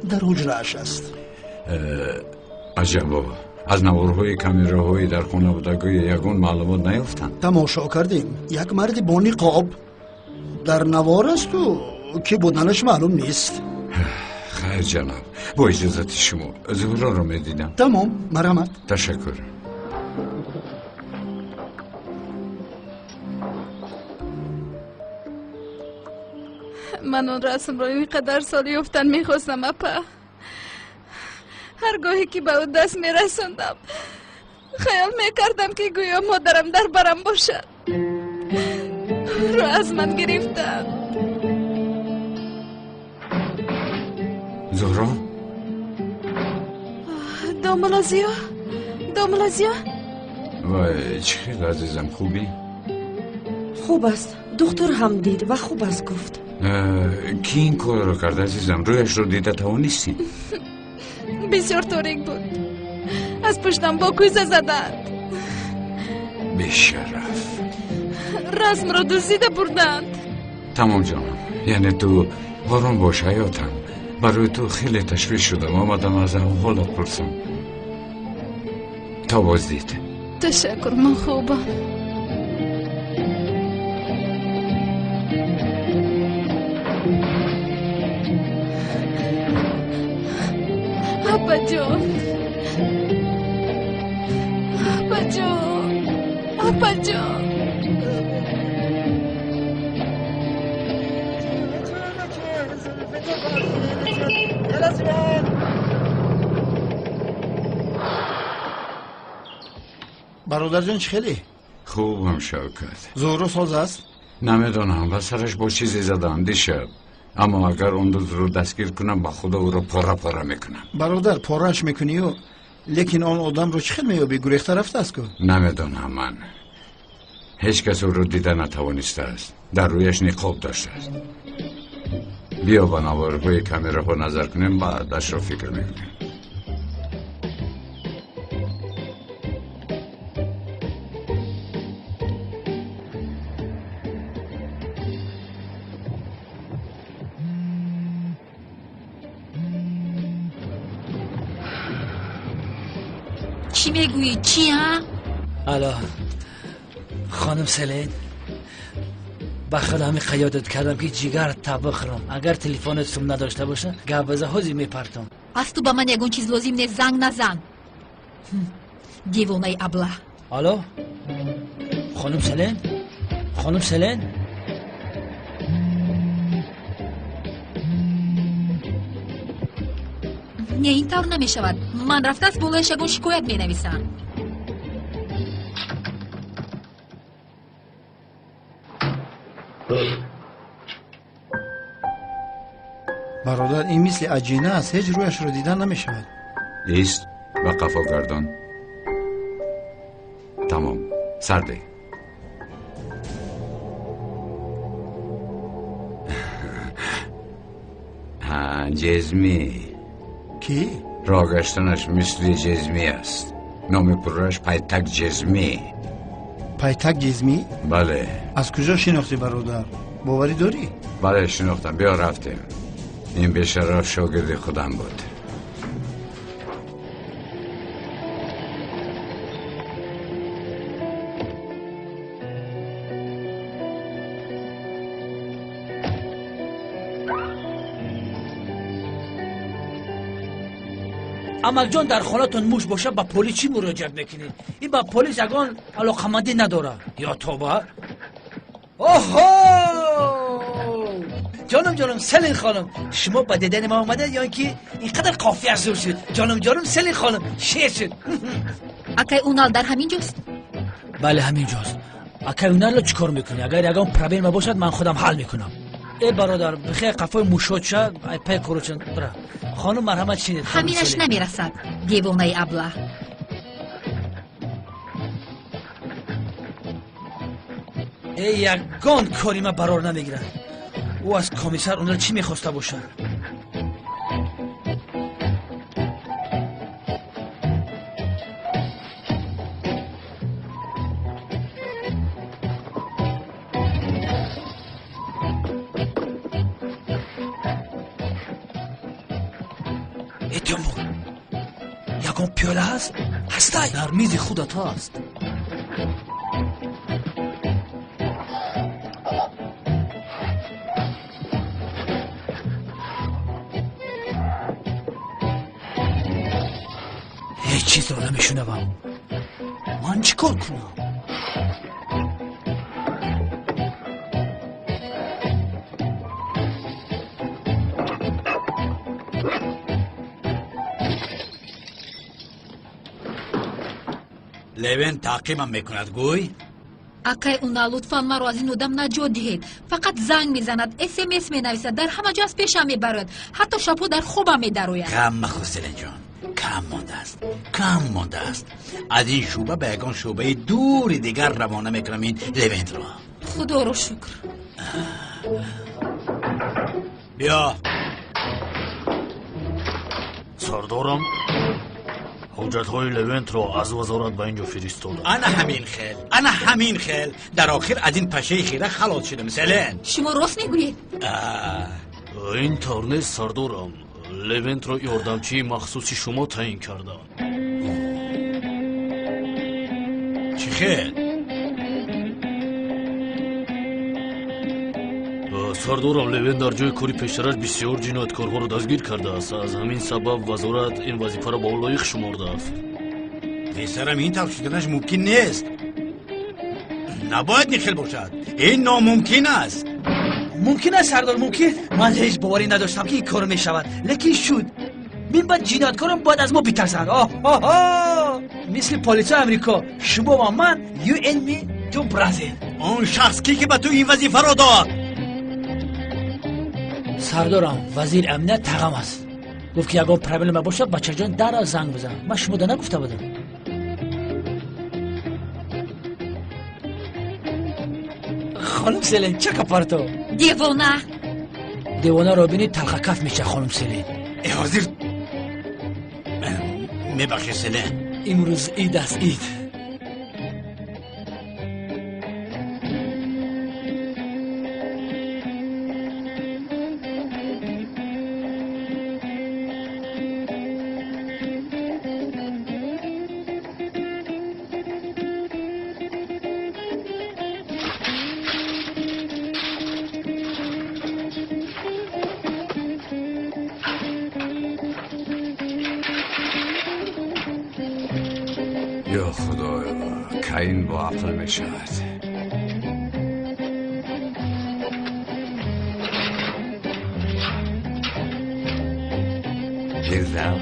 Speaker 11: Дар ҳуҷрааш аст.
Speaker 1: Аҷабо, аз наворҳои камераҳои дар хона будагӯи ягон маълумот наёфтанд?
Speaker 11: Тамошо кардем. Як марди бо ниқоб дар навор асту ки буданаш маълум нест.
Speaker 1: Хайр, ҷаноб, бо иҷозати шумо Зуҳроро медидам.
Speaker 11: Тамом, марҳамат.
Speaker 1: Ташаккур.
Speaker 6: Ман он расмро ин қадар сол ёфтан мехостам, апа. Ҳар гоҳе ки ба ӯ даст мерасондам, хаёл мекардам ки гӯё модарам дар барам бошад. Ӯро аз ман гирифтанд.
Speaker 1: Зуҳро?
Speaker 6: Домула Зиё, домула Зиё.
Speaker 1: Вай, чӣ хел, азизам, хубӣ?
Speaker 14: Хуб аст. Духтур ҳам дид ва хуб аст гуфт.
Speaker 1: Ки ин корро кард, азизам? Рӯяшро дида тавонистӣ?
Speaker 6: Бисёр торик буд. Аз пуштам бо кӯза заданд.
Speaker 1: Бешараф.
Speaker 6: Расмро дуздида бурданд.
Speaker 1: Тамом, ҷонам, яъне ту ором бош, ҳаётам. Барои ту хеле ташвиш шудам, омадам аз аҳволат пурсам. То боздид.
Speaker 6: Ташаккур, ман хубам. Апаҷон, апаҷон, апаҷон.
Speaker 3: Бародарҷон, чӣ хеле?
Speaker 1: Хубам, Шавкат.
Speaker 3: Зуҳро соз аст?
Speaker 1: Намедонам, ба сараш бо чизе задам дишаб. Аммо агар он дузро дастгир кунам, ба худо ӯро пора пора мекунам.
Speaker 3: Бародар, порааш мекунию, лекин он одамро чӣ хел меёбӣ? Гурехта рафтааст ку?
Speaker 1: Намедонам ман. Ҳеҷ кас ӯро дида натавонистааст. Дар рӯяш ниқоб доштааст. Биё ба наворҳои камераҳо назар кунем, баъдашро фикр мекунем.
Speaker 5: Чӣ мегӯӣ? Чӣ, а?
Speaker 2: Алло, хонум Селин, ба худ ҳамин қаёдат кардам ки ҷигар та бихӯрам. Агар телефонат сум надошта боша, гап биза, ҳозир мепартам.
Speaker 5: Аз ту ба ман ягон чиз лозим нест, занг назан. Девонаи аблаҳ.
Speaker 2: Алло, хонум Селин, хонум Селин.
Speaker 5: Не, ин тавр намешавад. Ман рафтааст болояш ягон шикоят менависам.
Speaker 3: Бародар, ин мисли аҷина аст, ҳеҷ рӯяшро дида намешавад.
Speaker 1: Ист, ба қафо гардон. Тамом, сарде. Ҳа, ҷезмӣ.
Speaker 3: Кӣ?
Speaker 1: Роҳ гаштанаш мисли ҷезмӣ аст. Номи пурраш Пайтак Ҷезмӣ.
Speaker 3: Пайтак Ҷезмӣ?
Speaker 1: Бале.
Speaker 3: Аз куҷо шинохтӣ, бародар? Боварӣ дорӣ?
Speaker 1: Бале, шинохтам. Биё рафтем. Ин бешараф шогирди худам буд.
Speaker 2: Амакҷон, дар хонатон муш боша, ба полис чӣ муроҷиат мекунед? Ин ба полис ягон алоқамандӣ надорад. Ё тоба! Оҳо! Ҷонум, ҷонум, Селин хонум, шумо ба дидани ма омадед ё ин ки ин қадар қофия зур шуд? Ҷонум, ҷонум, Селин хонум, шер шуд.
Speaker 5: Акай Унал дар ҳамин ҷост?
Speaker 2: Бале, ҳамин ҷост. Акай Уналро чӣ кор мекунӣ? Агар ягон проблема бошад, ман худам ҳал мекунам. Э бародар, бихел қафои мушот ша, ай пай корочан бира. Хонум, марҳамат, шинед.
Speaker 5: Ҳаминаш намерасад, девонаи аблаҳ.
Speaker 2: Э, ягон кори ма барор намегирад. Ӯ аз комиссар Унал чӣ мехоста бошад? Э Темур, ягон пиёла ҳаст? Ҳастай?
Speaker 8: Дар мизи худат ҳаст.
Speaker 2: Ҳеҷ чизро намешунавам.
Speaker 8: Ман чӣ кор кунам?
Speaker 7: Левен таъқибам мекунад, гӯй.
Speaker 5: Акай Унал, лутфан маро аз ин одам наҷот диҳед. Фақат занг мезанад, смс менависад, дар ҳама ҷо аз пешам мебарояд, ҳатто шабҳо дар хобам медарояд.
Speaker 7: Ғам махӯр, Селинҷон, кам мондааст, кам мондааст. Аз ин шӯъба ба ягон шӯъбаи дури дигар равона мекунам ин Левентро.
Speaker 5: Худоро шукр.
Speaker 7: Биё.
Speaker 15: Сардорам, ҳуҷҷатҳои Левентро аз вазорат ба ин ҷо фиристодам.
Speaker 7: Ана ҳамин хел, ана ҳамин хел. Дар охир аз ин пашаи хира халос шудам, Селен.
Speaker 5: Шумо рост мегӯед?
Speaker 15: Ин тавр нест, сардорам. Левентро ёрдамчии махсуси шумо таъин кардам.
Speaker 7: Чӣ хел?
Speaker 15: Сардорам, Левент дар ҷои кори пештараш бисёр ҷинояткорҳоро дастгир кардааст. Аз ҳамин сабаб вазорат ин вазифаро ба ӯ лоиқ шумордааст.
Speaker 7: Писарам, ин тавр шуданаш мумкин нест. Набояд ин хел бошад. Ин номумкин аст.
Speaker 2: Мумкин аст, сардор, мумкин. Ман ҳеҷ боварӣ надоштам, ки ин кор мешавад, лекин шуд. Мин баъд ҷинояткорон бояд аз мо битарсанд. Оҳ, мисли полисои Амрико, шумо ва ман, you and me, two brother.
Speaker 7: Он шахс ки ки ба ту ин вазифаро дод?
Speaker 2: Сардорам, вазири амният тағам аст. Гуфт, ки ягон проблема бошад, бачаҷон, дарро занг бизан. Ман шумо да нагуфта будам? Хонум Селен, чака парто.
Speaker 5: Девона!
Speaker 2: Девонаро бинӣ, талхакаф меша, хонум Селен.
Speaker 7: Э, ҳозир мебахши, Селен.
Speaker 2: Имрӯз ид аст, ид.
Speaker 1: Ё худоё, кай ин бо ақл мешавад? Гирдам.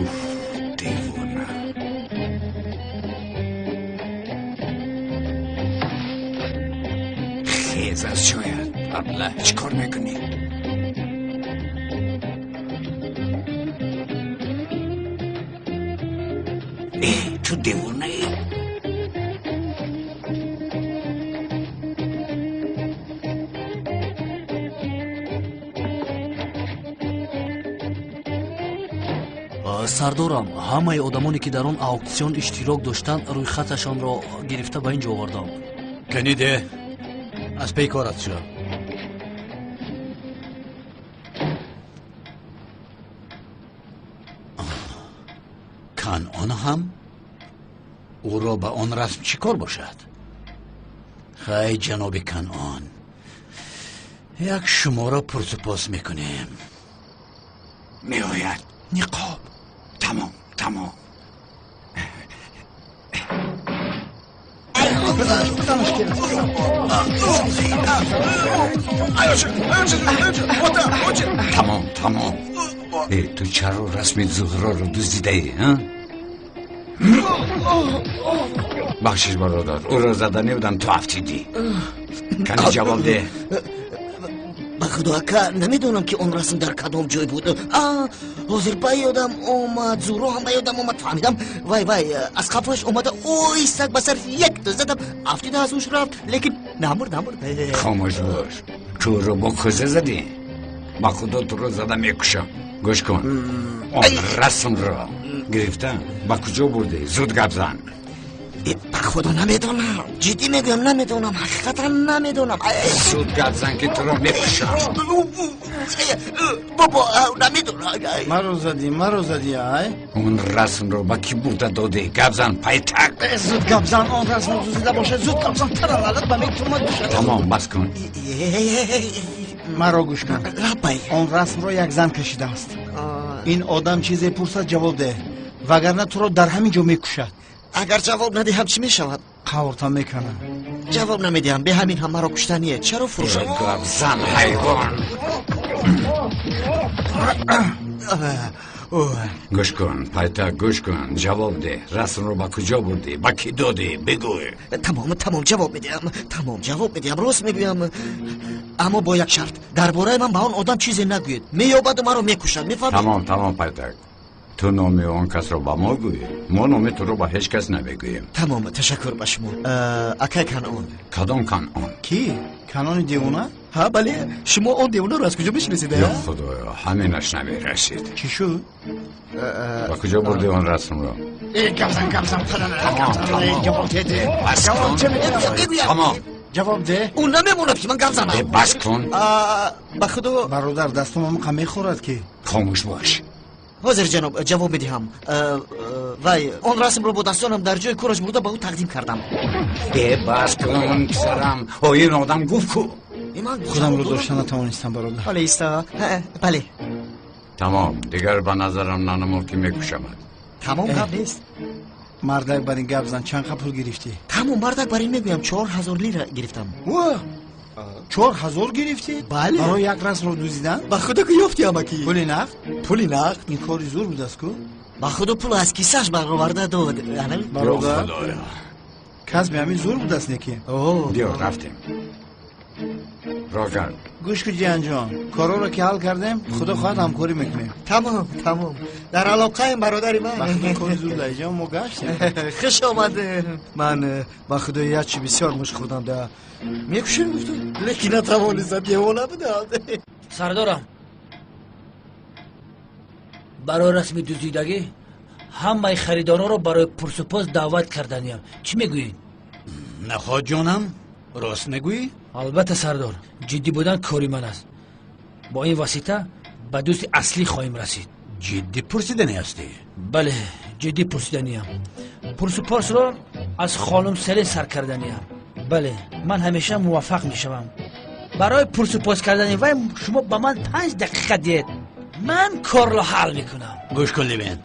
Speaker 1: Уф, девона. Хез аз ҷоят, аблаҳ, чӣ кор мекунӣ? Э, ту девонаӣ?
Speaker 15: Сардорам, ҳамаи одамоне ки дар он ауксион иштирок доштанд, рӯйхаташонро гирифта ба ин ҷо овардам.
Speaker 7: Каниде, аз пей корат шо. Канъон ҳам ӯро ба он расм чӣ кор бошад? Хай, ҷаноби Канъон, як шуморо пурсупос мекунем. Меояд ниқоб. Тамом, тамом. Тамом, тамом. Ту чаро расми Зуҳроро дуздидаӣ, а? Бахшиш, бародар, ӯро зада набудам, ту афтидӣ. Кани ҷавоб деҳ.
Speaker 12: Ба худо, ака, намедонам ки он расм дар кадом ҷой буд. Ҳозир ба ёдам омад, Зуҳро ҳам ба ёдам омад, фаҳмидам. Вай, вай, аз қафояш омада оҳистак ба сари як задам, афтида аз ҳуш рафт, лекин намурд, намурд.
Speaker 1: Хомӯш бош. Ту ӯро бо кӯза задӣ? Ба худо туро зада мекушам. Гӯш кун, он расмро гирифта ба куҷо бурдӣ? Зуд гап зан.
Speaker 12: Ба худо намедонам, ҷиддӣ мегӯям, намедонам, ҳақиқатан намедонам.
Speaker 1: Зуд гап зан, ки туро мекушам.
Speaker 12: Бобо, намедонам.
Speaker 3: Маро задӣ, маро задӣ, ай?
Speaker 1: Он расмро ба кӣ бурда додӣ? Гап зан, пайтак.
Speaker 3: Зуд гап зан, он расмро дуздида бошад, зуд гап зан, таралалат ба метумад.
Speaker 1: Тамом, бас кун.
Speaker 3: Маро гӯш кун. Он расмро як зан кашидааст. Ин одам чизе пурсад, ҷавоб деҳ, вагарна туро дар ҳамин ҷо мекушад.
Speaker 12: Агар ҷавоб надиҳам, чӣ мешавад?
Speaker 3: Қаврта мекунам.
Speaker 12: Ҷавоб намедиҳам, бе ҳамин ҳам маро куштание. Чаро фурӯшам?
Speaker 1: Гап зан, ҳайвон. Гӯш кун, пайтак, гӯш кун, ҷавоб деҳ. Расмро ба куҷо бурдӣ? Ба кӣ додӣ? Бигӯй.
Speaker 12: Тамом, тамом, ҷавоб медиҳам. Тамом, ҷавоб медиҳам, рост мегӯям. Аммо бо як шарт: дар бораи ман ба он одам чизе нагӯед. Меёбаду маро мекушад, мефаҳмед?
Speaker 1: Тамом, тамом, пайтак. Ту номи он касро ба мо гӯй, мо номи туро ба ҳеҷ кас намегӯем.
Speaker 12: Тамом, ташаккур ба шумо. Акай Канъон.
Speaker 1: Кадом Канъон?
Speaker 3: Кӣ? Канъони девона?
Speaker 12: Ҳа, бале. Шумо он девонаро аз куҷо мешиносед?
Speaker 1: Ё худоё, ҳаминаш намерасид.
Speaker 3: Чӣ шуд?
Speaker 1: Ба куҷо бурдӣ он расмро?
Speaker 3: Гап зан, гап зан, ҷавоб деҳ.
Speaker 1: Бас кун. Тамом.
Speaker 3: Ҷавоб деҳ.
Speaker 12: Ӯ намемонад ки ман гап занам.
Speaker 1: Бас кун.
Speaker 12: Ба худо.
Speaker 3: Бародар, дастам ҳамқа мехӯрад ки.
Speaker 1: Хомӯш бош.
Speaker 12: Ҳозир ҷаноб, ҷавоб медиҳам. Вай, он расмро бо дастонам дар ҷои кораш бурда ба ӯ тақдим кардам.
Speaker 1: Бас кун, писарам. О, ин одам гуфт ку.
Speaker 3: Худамро дошта натавонистам, бародар.
Speaker 12: Бале, иста. Бале.
Speaker 1: Тамом, дигар ба назарам нанамуд ки мекушамад.
Speaker 12: Тамом, гап нест.
Speaker 3: Мардак, бар ин гап зан, чанд қа пул гирифтӣ?
Speaker 12: Тамом, мардак, бар ин мегӯям, 4000 лира гирифтам.
Speaker 3: 4000 гирифтӣ?
Speaker 12: Бале.
Speaker 3: Барои як расмро дуздидан?
Speaker 12: Ба худо ки ёфтӣ, амакӣ.
Speaker 3: Пули нақд?
Speaker 12: Пули нақд.
Speaker 3: Ин кори зур будааст ку?
Speaker 12: Ба худо пул аз кисааш бароварда дод.
Speaker 3: Бародар, касби ҳамин зур будааст неки.
Speaker 1: Биё, рафтем. Роҳ кард.
Speaker 3: Гӯш кун, ҷиянҷон, корҳоро ки ҳал кардем, худо хоҳад ҳамкорӣ мекунем.
Speaker 12: Тамом, тамом, дар алоқаем, бародари ман.
Speaker 3: Ба худо кори зур даиҷон, мо гаштем.
Speaker 12: Хуш омадем. Ман ба худо якчи бисёр муш хӯрдам да мекушем гуфтам, лекин натавонистам, девона будам.
Speaker 2: Сардорам, барои расми дуздидагӣ ҳамаи харидоронро барои пурсупос даъват карданиям. Чӣ мегӯед?
Speaker 7: Наход ҷонам, рост мегӯӣ?
Speaker 2: Албатта, сардор, ҷиддӣ будан кори ман аст. Бо ин восита ба дӯсти аслӣ хоҳем расид.
Speaker 7: Ҷиддӣ пурсиданӣ ҳастӣ?
Speaker 2: Бале, ҷиддӣ пурсиданиям. Пурсупосро аз хонум Селин сар карданиям. Бале, ман ҳамеша муваффақ мешавам. Барои пурсупос кардани вай шумо ба ман 5 дақиқа диҳед, ман корро ҳал мекунам.
Speaker 7: Гӯш кун, Левент,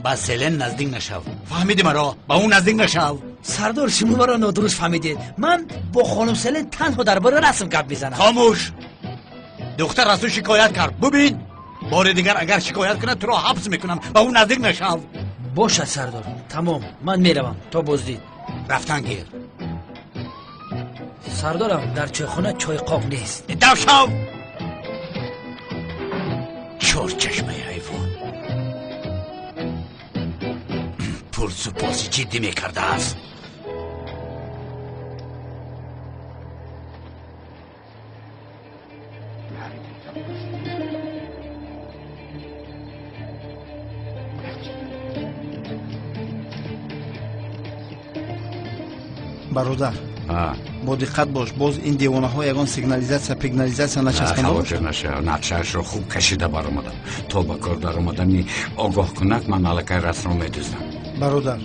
Speaker 7: ба Селен наздик нашав. Фаҳмидӣ маро? Ба ӯ наздик нашав.
Speaker 2: Сардор, шумо маро нодуруст фаҳмидед. Ман бо хонум Селен танҳо дар бораи расм гап мезанам.
Speaker 7: Хомӯш! Духтар аз ӯ шикоят кард. Бубин, бори дигар агар шикоят кунад, туро ҳабс мекунам. Ба ӯ наздик нашав.
Speaker 2: Бошад, сардор, тамом, ман меравам. То боздид.
Speaker 7: Рафтан гир.
Speaker 2: Сардорам, дар чойхона чойқоқ нест.
Speaker 7: Дав шав! Чорчашмаи ҳайвон. Пурсупоси ҷиддӣ мекардааст.
Speaker 3: Бародар, бо диққат бош, боз ин девонаҳо ягон сигнализатсия пигнализатсия начаспонда.
Speaker 1: Хавотир нашав, нақшаашро хуб кашида баромадам. То ба кор даромадани огоҳкунак ман аллакай расмро медуздам.
Speaker 3: Бародар,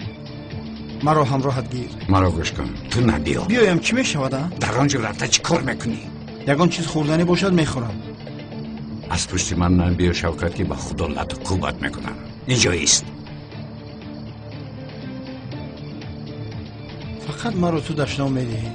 Speaker 3: маро ҳамроҳат гир.
Speaker 1: Маро гӯш кун, ту набиё.
Speaker 3: Биёям, чӣ мешавад? А
Speaker 1: дар он ҷо рафта чӣ кор мекунӣ?
Speaker 3: Ягон чиз хӯрданӣ бошад, мехӯрам.
Speaker 1: Аз пушти ман набиё, Шавкат, ки ба худо лату кӯбат мекунам. Инҷо ист.
Speaker 3: Фақат маро ту дашном медиҳӣ.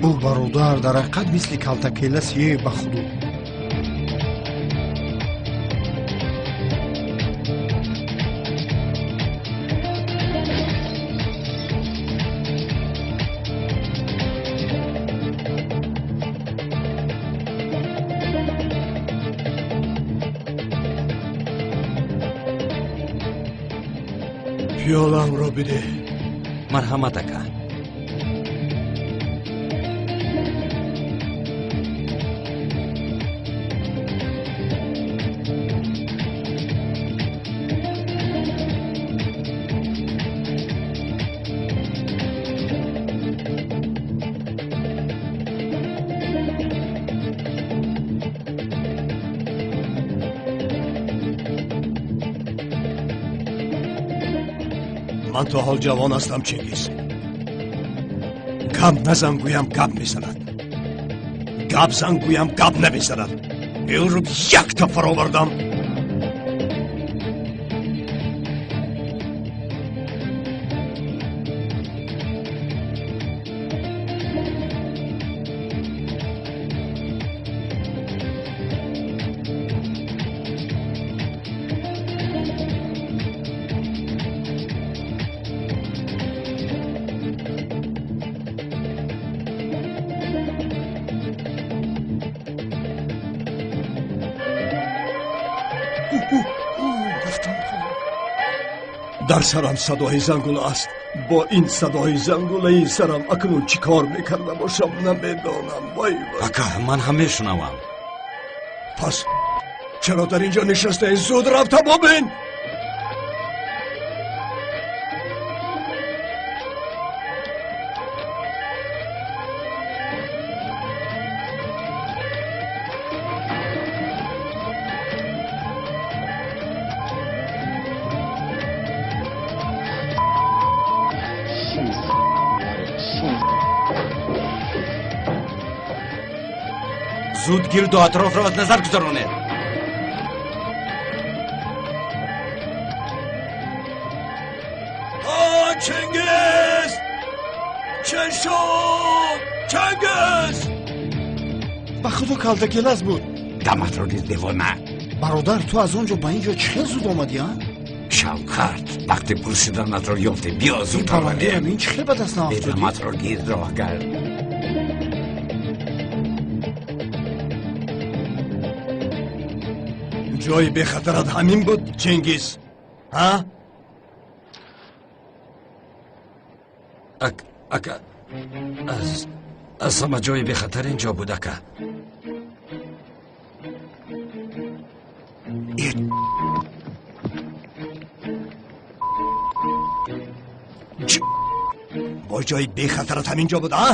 Speaker 3: Ӯ бародар, дар ҳақиқат мисли калтакела сиёе ба худу.
Speaker 16: Пиёламро бидеҳ.
Speaker 4: Марҳамат, ака.
Speaker 16: Ман то ҳол ҷавон ҳастам, Чингиз. Гап назан гӯям, гап мезанад, гап зан гӯям, гап намезанад. Ӯро якта фаровардам. Дар сарам садои зангула аст. Бо ин садои зангулаи сарам акнун чӣ кор мекарда бошам, намедонам. Вай вай.
Speaker 4: Ака, ман ҳам мешунавам.
Speaker 16: Пас чаро дар инҷо нишастаи? Зуд рафта бобин.
Speaker 4: Зуд гирду атрофро аз назар гузаронед.
Speaker 16: Чингиз! Чӣ шуд? Чингиз!
Speaker 3: Ба худо, калтакелас буд.
Speaker 1: Даматро гир, девона.
Speaker 3: Бародар, ту аз он ҷо ба ин ҷо чӣ хел зуд омадӣ, а?
Speaker 1: Шавкат, вақте пурсиданатро ёфтем, биё зудтар.
Speaker 3: Бародарам, ин чӣ хел ба даст наafтодӣ?
Speaker 1: Даматро гир, роҳ кард.
Speaker 16: Ҷои бехатарат ҳамин буд, Чингиз, ҳа?
Speaker 4: Ака, аз ҳама ҷои бехатар ин ҷо буд, ака.
Speaker 16: Бо ҷои бехатарат ҳамин ҷо буд, а?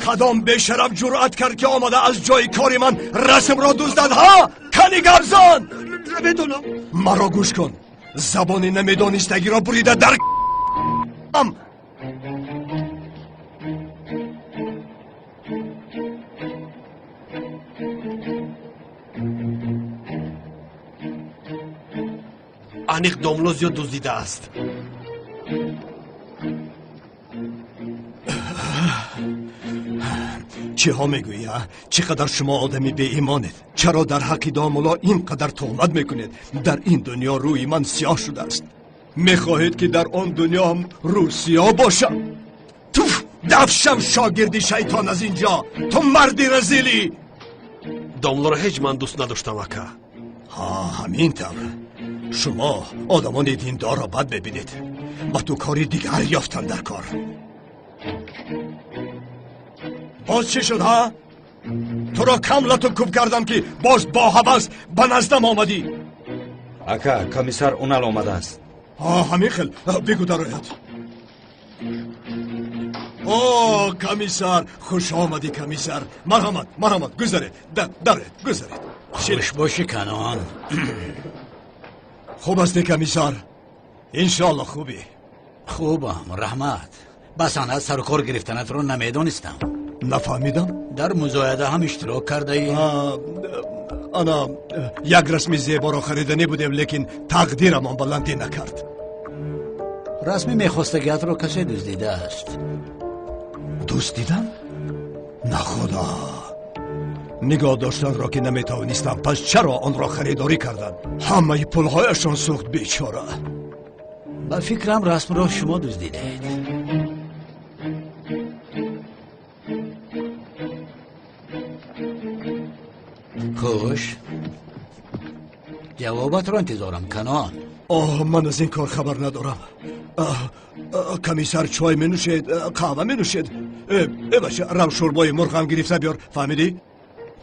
Speaker 16: Кадом бешараф ҷуръат кард, ки омада аз ҷои кори ман расмро дуздад, ҳа? Кани, гап зан!
Speaker 11: Намедонам.
Speaker 16: Маро гӯш кун. Забони намедонистагиро бурида дар ам.
Speaker 17: Аниқ домло зиёд дуздидааст.
Speaker 16: Чиҳо мегӯӣ, а? Чӣ қадар шумо одами беимонед? Чаро дар ҳаққи домулло ин қадар туҳмат мекунед? Дар ин дунё рӯи ман сиёҳ шудааст. Мехоҳед ки дар он дунё ҳам рӯ сиёҳ бошам? Туф! Дафшам шогирди шайтон аз ин ҷо! Ту марди разилӣ!
Speaker 17: Домлоро ҳеҷ ман дӯст надоштам, ака.
Speaker 16: Ҳа, ҳамин тавр. Шумо одамони диндорро бад мебинед. Ба ту кори дигар ёфтан дар кор. Боз чӣ шуд, ҳа? Туро кам лату куб кардам ки боз бо ҳавас ба наздам омадӣ.
Speaker 1: Ака, комиссар Унал омадааст.
Speaker 16: Ҳа, ҳамин хел. Бигӯ дарояд. О, комиссар, хуш омадӣ, комиссар. Марҳамат, марҳамат, гузаред. Даред, гузаред.
Speaker 7: Хуш бошӣ, Канон.
Speaker 16: Хуб ҳастӣ, комиссар? Иншоалло хубӣ.
Speaker 7: Хубам, раҳмат. Ба санъат сару кор гирифтанатро намедонистам.
Speaker 16: Нафаҳмидам.
Speaker 7: Дар музояда ҳам иштирок кардаӣ?
Speaker 16: Ана як расми зеборо хариданӣ будем, лекин тақдирамон баландӣ накард.
Speaker 7: Расми мехостагиатро касе дуздидааст.
Speaker 16: Дуздидан? На худо! Нигоҳ доштанро ки наметавонистам, пас чаро онро харидорӣ кардам? Ҳамаи пулҳояшон сӯхт, бечора.
Speaker 7: Ба фикрам расмро шумо дуздидаед. Хуш, ҷавобатро интизорам, Канон.
Speaker 16: Оҳ, ман аз ин кор хабар надорам. Комиссар чой менӯшед, қаҳва менӯшед? Э бача, рав шӯрбои мурғам гирифта биёр, фаҳмидӣ?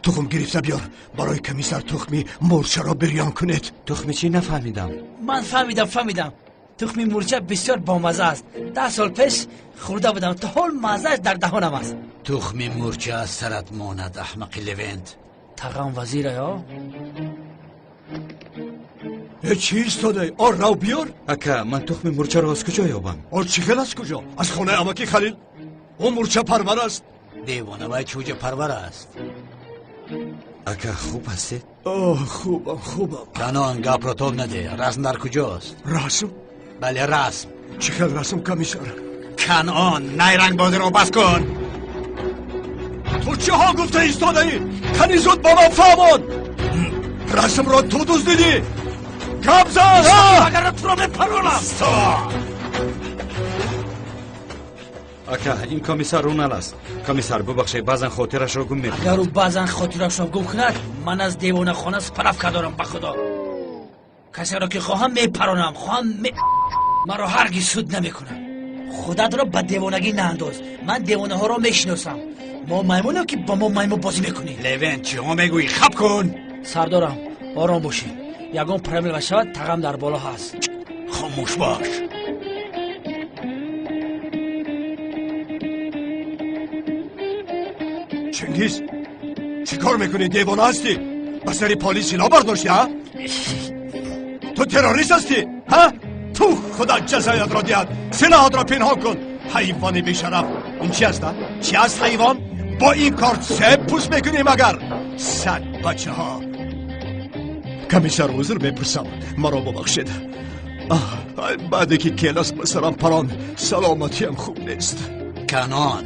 Speaker 16: Тухм гирифта биёр. Барои комиссар тухми мурчаро бирён кунед.
Speaker 1: Тухми чӣ нафаҳмидам?
Speaker 2: Ман фаҳмидам, фаҳмидам. Тухми мурча бисёр бомазза аст. 10 сол пеш хӯрда будам, то ҳол маззааш дар даҳонам аст.
Speaker 7: Тухми мурча аз сарат монад, аҳмақи Левент.
Speaker 2: Тағам вазира ё?
Speaker 16: Э, чӣ истодаӣ? О, рав биёр.
Speaker 1: Ака, ман тухми мурчаро аз куҷо ёбам?
Speaker 16: О, чӣ хел аз куҷо? Аз хонаи амаки Халил. Ӯ мурча парвар аст.
Speaker 7: Девона, вай чӯҷа парвар аст.
Speaker 1: Ака, хуб ҳастед?
Speaker 16: Оҳ, хубам, хубам.
Speaker 7: Канон, гапро тоб надеҳ. Расм дар куҷост?
Speaker 16: Расм?
Speaker 7: Бале, расм.
Speaker 16: Чӣ хел расм, комиссар?
Speaker 7: Канон, найрангбозиро бас кун.
Speaker 16: Ту чиҳо гуфта истодаӣ? Кани зуд ба ман фаҳмон. Расмро ту дуздидӣ. Гап зан, ҳа?
Speaker 2: Агар туро мепаронам.
Speaker 1: Ака, ин комиссар Унал аст. Комиссар, бубахшед, баъзан хотирашро гум мекунад.
Speaker 2: Агар ӯ баъзан хотирашро гум кунад, ман аз девонахона справка дорам, ба худо. Касеро ки хоҳам мепаронам, хоҳам маро ҳаргиз суд намекунад. Худатро ба девонагӣ наандоз. Ман девонаҳоро мешиносам. Мо маймунем ки бо мо маймун бозӣ мекунӣ.
Speaker 7: Левент, чиҳо мегӯӣ? Хаб кун.
Speaker 2: Сардорам, ором бошед. Ягон проблема шавад, тағам дар боло ҳаст.
Speaker 7: Хомӯш бош.
Speaker 16: Чингиз, чӣ кор мекунӣ? Девона ҳастӣ? Ба сари полис силоҳ бардоштӣ, ҳа? Ту террорист ҳастӣ, ҳа? Ту худо ҷазоятро диҳад. Силоҳатро пинҳон кун, ҳайвони бешараф. Ин чи аст, а? Чи аст ҳайвон? Бо ин кор себ пӯст мекунӣ магар? Сад бачаҳо. Комиссар, узр мепурсам, маро бубахшед. Баъде ки келас ба сарам парон, саломатиам хуб нест.
Speaker 7: Канон,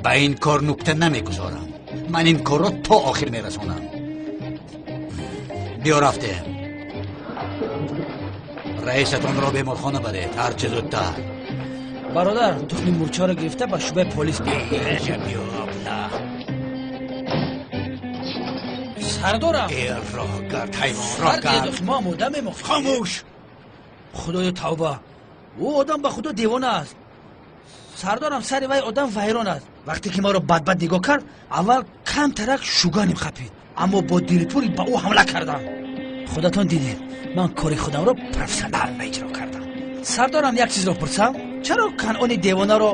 Speaker 7: ба ин кор нукта намегузорам. Ман ин корро то охир мерасонам. Биё, рафтем. Раисатонро беморхона баред, ҳарчи зудтар.
Speaker 2: Бародар, тухми мурчаро гирифта ба шӯъбаи полис биё.
Speaker 7: Биё, абла.
Speaker 2: Сардорам.
Speaker 7: Э, роҳ гард, ҳайвон, роҳ гард.
Speaker 2: Мо омода мемохем.
Speaker 7: Хомӯш.
Speaker 2: Худоё тавба. Ӯ одам ба худо девона аст. Сардорам, сари вай одам вайрон аст. Вақте ки маро бадбад нигоҳ кард, аввал камтарак шуганим хапид, аммо бо дилпурӣ ба ӯ ҳамла кардам. Худатон дидед, ман кори худамро профессионально иҷро кардам. Сардорам, як чизро пурсам, чаро Канони девонаро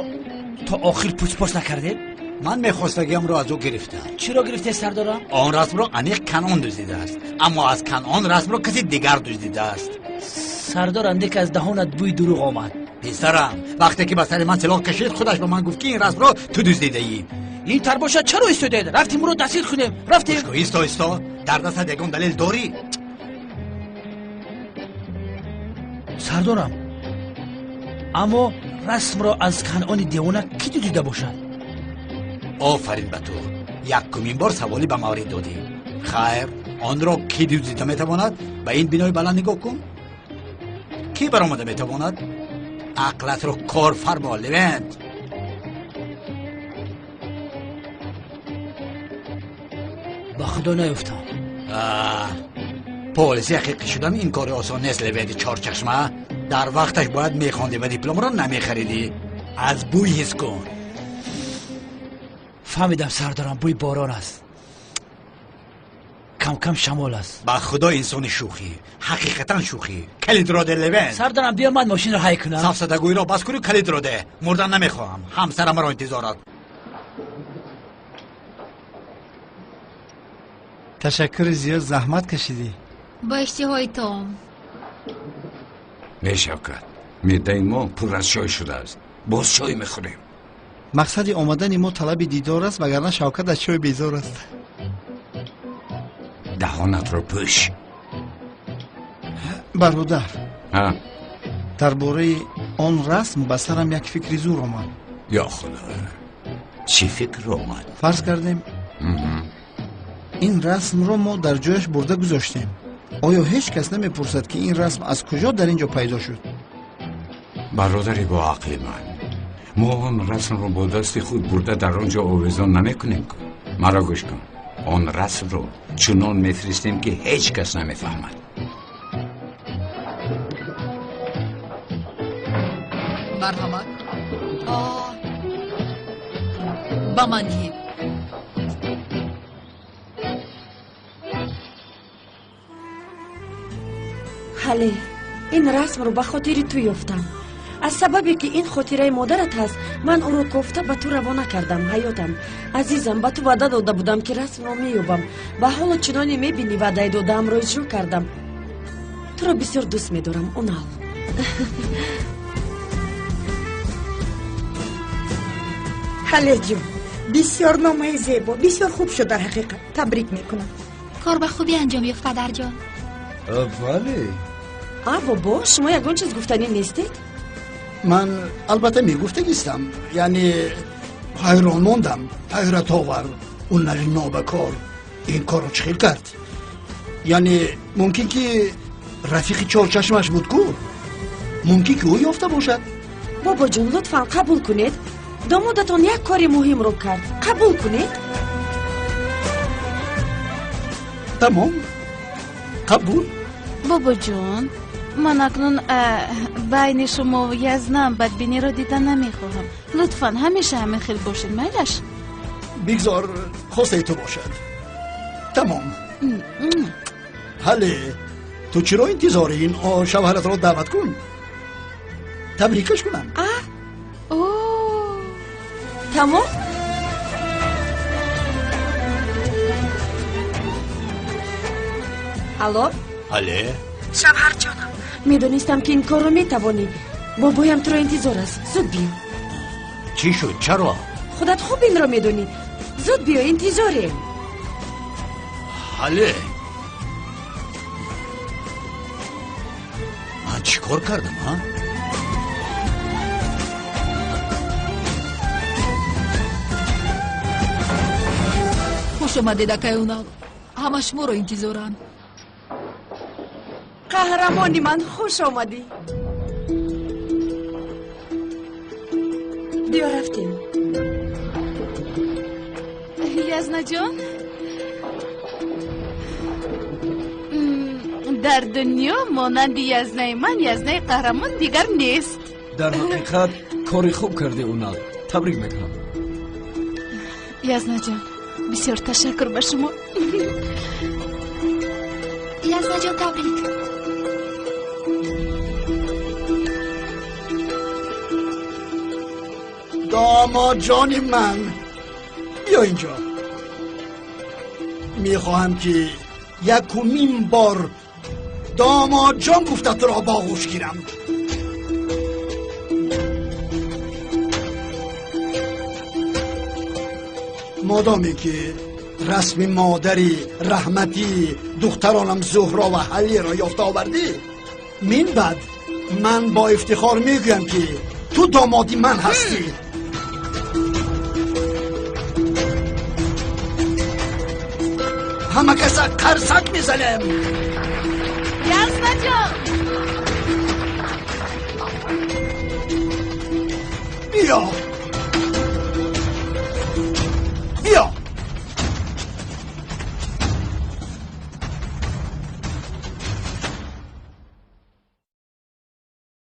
Speaker 2: то охир пучпош накардед?
Speaker 7: Ман мехостагиамро аз ӯ гирифтам.
Speaker 2: Чиро гирифтед, сардорам?
Speaker 7: Он расмро аниқ Канон дуздидааст, аммо аз Канон расмро каси дигар дуздидааст.
Speaker 2: Сардор андек аз даҳонат бӯи дурӯғ омад.
Speaker 7: Писарам, вақте ки ба сари ман силоҳ кашид, худаш ба ман гуфт, ки ин расмро ту дуздидаӣ.
Speaker 2: Ин тар бошад, чаро истодаед? Рафтем, ӯро дастгир кунем. Рафтем.
Speaker 7: Исто, исто, дар дастат ягон далел дорӣ?
Speaker 2: Сардорам, аммо расмро аз Канъони девона кӣ дуздида бошад?
Speaker 7: Офарин ба ту, якумин бор саволӣ ба маврид додӣ. Хайр, онро кӣ дуздида метавонад? Ба ин бинои баланд нигоҳ кун, кӣ баромада метавонад? Ақлатро кор фармо, Левент.
Speaker 2: Ба худо наёфтам.
Speaker 7: Полиси ҳақиқӣ шудан ин кори осон нест, Левенти чорчашма. Дар вақташ бояд мехондӣ ва дипломро намехаридӣ. Аз бӯй ҳис кун.
Speaker 2: Фаҳмидам, сардорам, бӯи борон аст, кам-кам шамол аст.
Speaker 7: Ба худо, инсони шӯхӣ, ҳақиқатан шӯхӣ. Калидро де, Левент.
Speaker 2: Сардорам, биё ман мошинро ҳай кунам.
Speaker 7: Сафсатагӯиро бас кунӣ, калидро де. Мурдан намехоҳам, ҳамсарам маро интизор аст.
Speaker 3: Ташаккури зиёд, заҳмат кашидӣ.
Speaker 5: Бо иштиҳои том.
Speaker 1: Не, Шавкат, меъдаи мо пур аз чой шудааст, боз чой мехӯрем.
Speaker 3: Мақсади омадани мо талаби дидор аст, вагарна Шавкат аз чой безор аст.
Speaker 1: Даҳонатро пӯш.
Speaker 3: Бародар, дар бораи он расм ба сарам як фикри зур омад.
Speaker 1: Ё худо, чӣ фикр омад?
Speaker 3: Фарз кардем, ин расмро мо дар ҷояш бурда гузоштем. Оё ҳеҷ кас намепурсад, ки ин расм аз куҷо дар ин ҷо пайдо шуд?
Speaker 1: Бародари бо ақли ман, мо он расмро бо дасти худ бурда дар он ҷо овезон намекунем. Кун, маро гӯш кун, он расмро чунон мефиристем, ки ҳеҷ кас намефаҳмад.
Speaker 18: Марҳамат, ба ман диҳед.
Speaker 14: Ҳале, ин расмро ба хотири ту ёфтам. Аз сабабе ки ин хотираи модарат ҳаст, ман ӯро кофта ба ту равона кардам. Ҳаётам, азизам, ба ту ваъда дода будам, ки расмро меёбам ва ҳоло чуноне мебинӣ, ваъдаи додаамро иҷро кардам. Туро бисёр дӯст медорам, Унал.
Speaker 13: Ҳалеҷон, бисёр номаи зебо, бисёр хуб шуд дар ҳақиқат. Табрик мекунам.
Speaker 5: Кор ба хубӣ анҷом ёфт, падарҷон.
Speaker 10: Бале.
Speaker 14: А, бобо, шумо ягон чиз гуфтанӣ нестед?
Speaker 11: Ман албатта мегуфтагистам, яъне ҳайрон мондам, ҳайратовар. Унари нобакор ин корро чӣ хел кард? Яъне мумкин ки рафиқи чорчашмаш буд ку, мумкин ки ӯ ёфта бошад.
Speaker 14: Бобоҷон, лутфан қабул кунед, домодатон як кори муҳимро кард. Қабул кунед.
Speaker 11: Тамом, қабул.
Speaker 6: Бобоҷон, ман акнун байни шумо Язнам бадбиниро дида намехоҳам. Лутфан ҳамеша ҳамин хел бошед, майлаш?
Speaker 11: Бигзор хостаи ту бошад. Тамом. Ҳале, ту чиро интизорӣ? Ин шавҳаратро даъват кун, табрикаш кунам.
Speaker 14: Тамом. Алло.
Speaker 7: Ҳале.
Speaker 14: Шавҳарҷонам, медонистам, ки ин корро метавонӣ. Бобоям туро интизор аст, зуд биё.
Speaker 7: Чӣ шуд, чаро?
Speaker 14: Худат хуб инро медонӣ. Зуд биё, интизорем.
Speaker 7: Ҳале, ман чӣ кор кардам, а?
Speaker 18: Хуш омадед, акай Унал, ҳама шуморо интизоранд.
Speaker 14: Қаҳрамони ман, хуш омадӣ. Биё, рафтем.
Speaker 6: Язнаҷон, дар дунё монанди Язнаи ман Язнаи қаҳрамон дигар нест.
Speaker 10: Дар ҳақиқат кори хуб кардӣ, Унал, табрик мекунам.
Speaker 6: Язнаҷон, бисёр ташаккур ба шумо.
Speaker 5: Язнаҷон, табрик.
Speaker 11: Домодҷони ман, биё инҷо. Мехоҳам, ки якумин бор Домодҷон гуфта туро боғӯш гирам. Модоме ки расми модари раҳматӣ духтаронам Зуҳро ва Ҳалиро ёфта овардӣ, мин баъд ман бо ифтихор мегӯям ки ту домоди ман ҳастӣ. Ҳама каса қарсак мезанем.
Speaker 6: Яснаҷон,
Speaker 11: биё.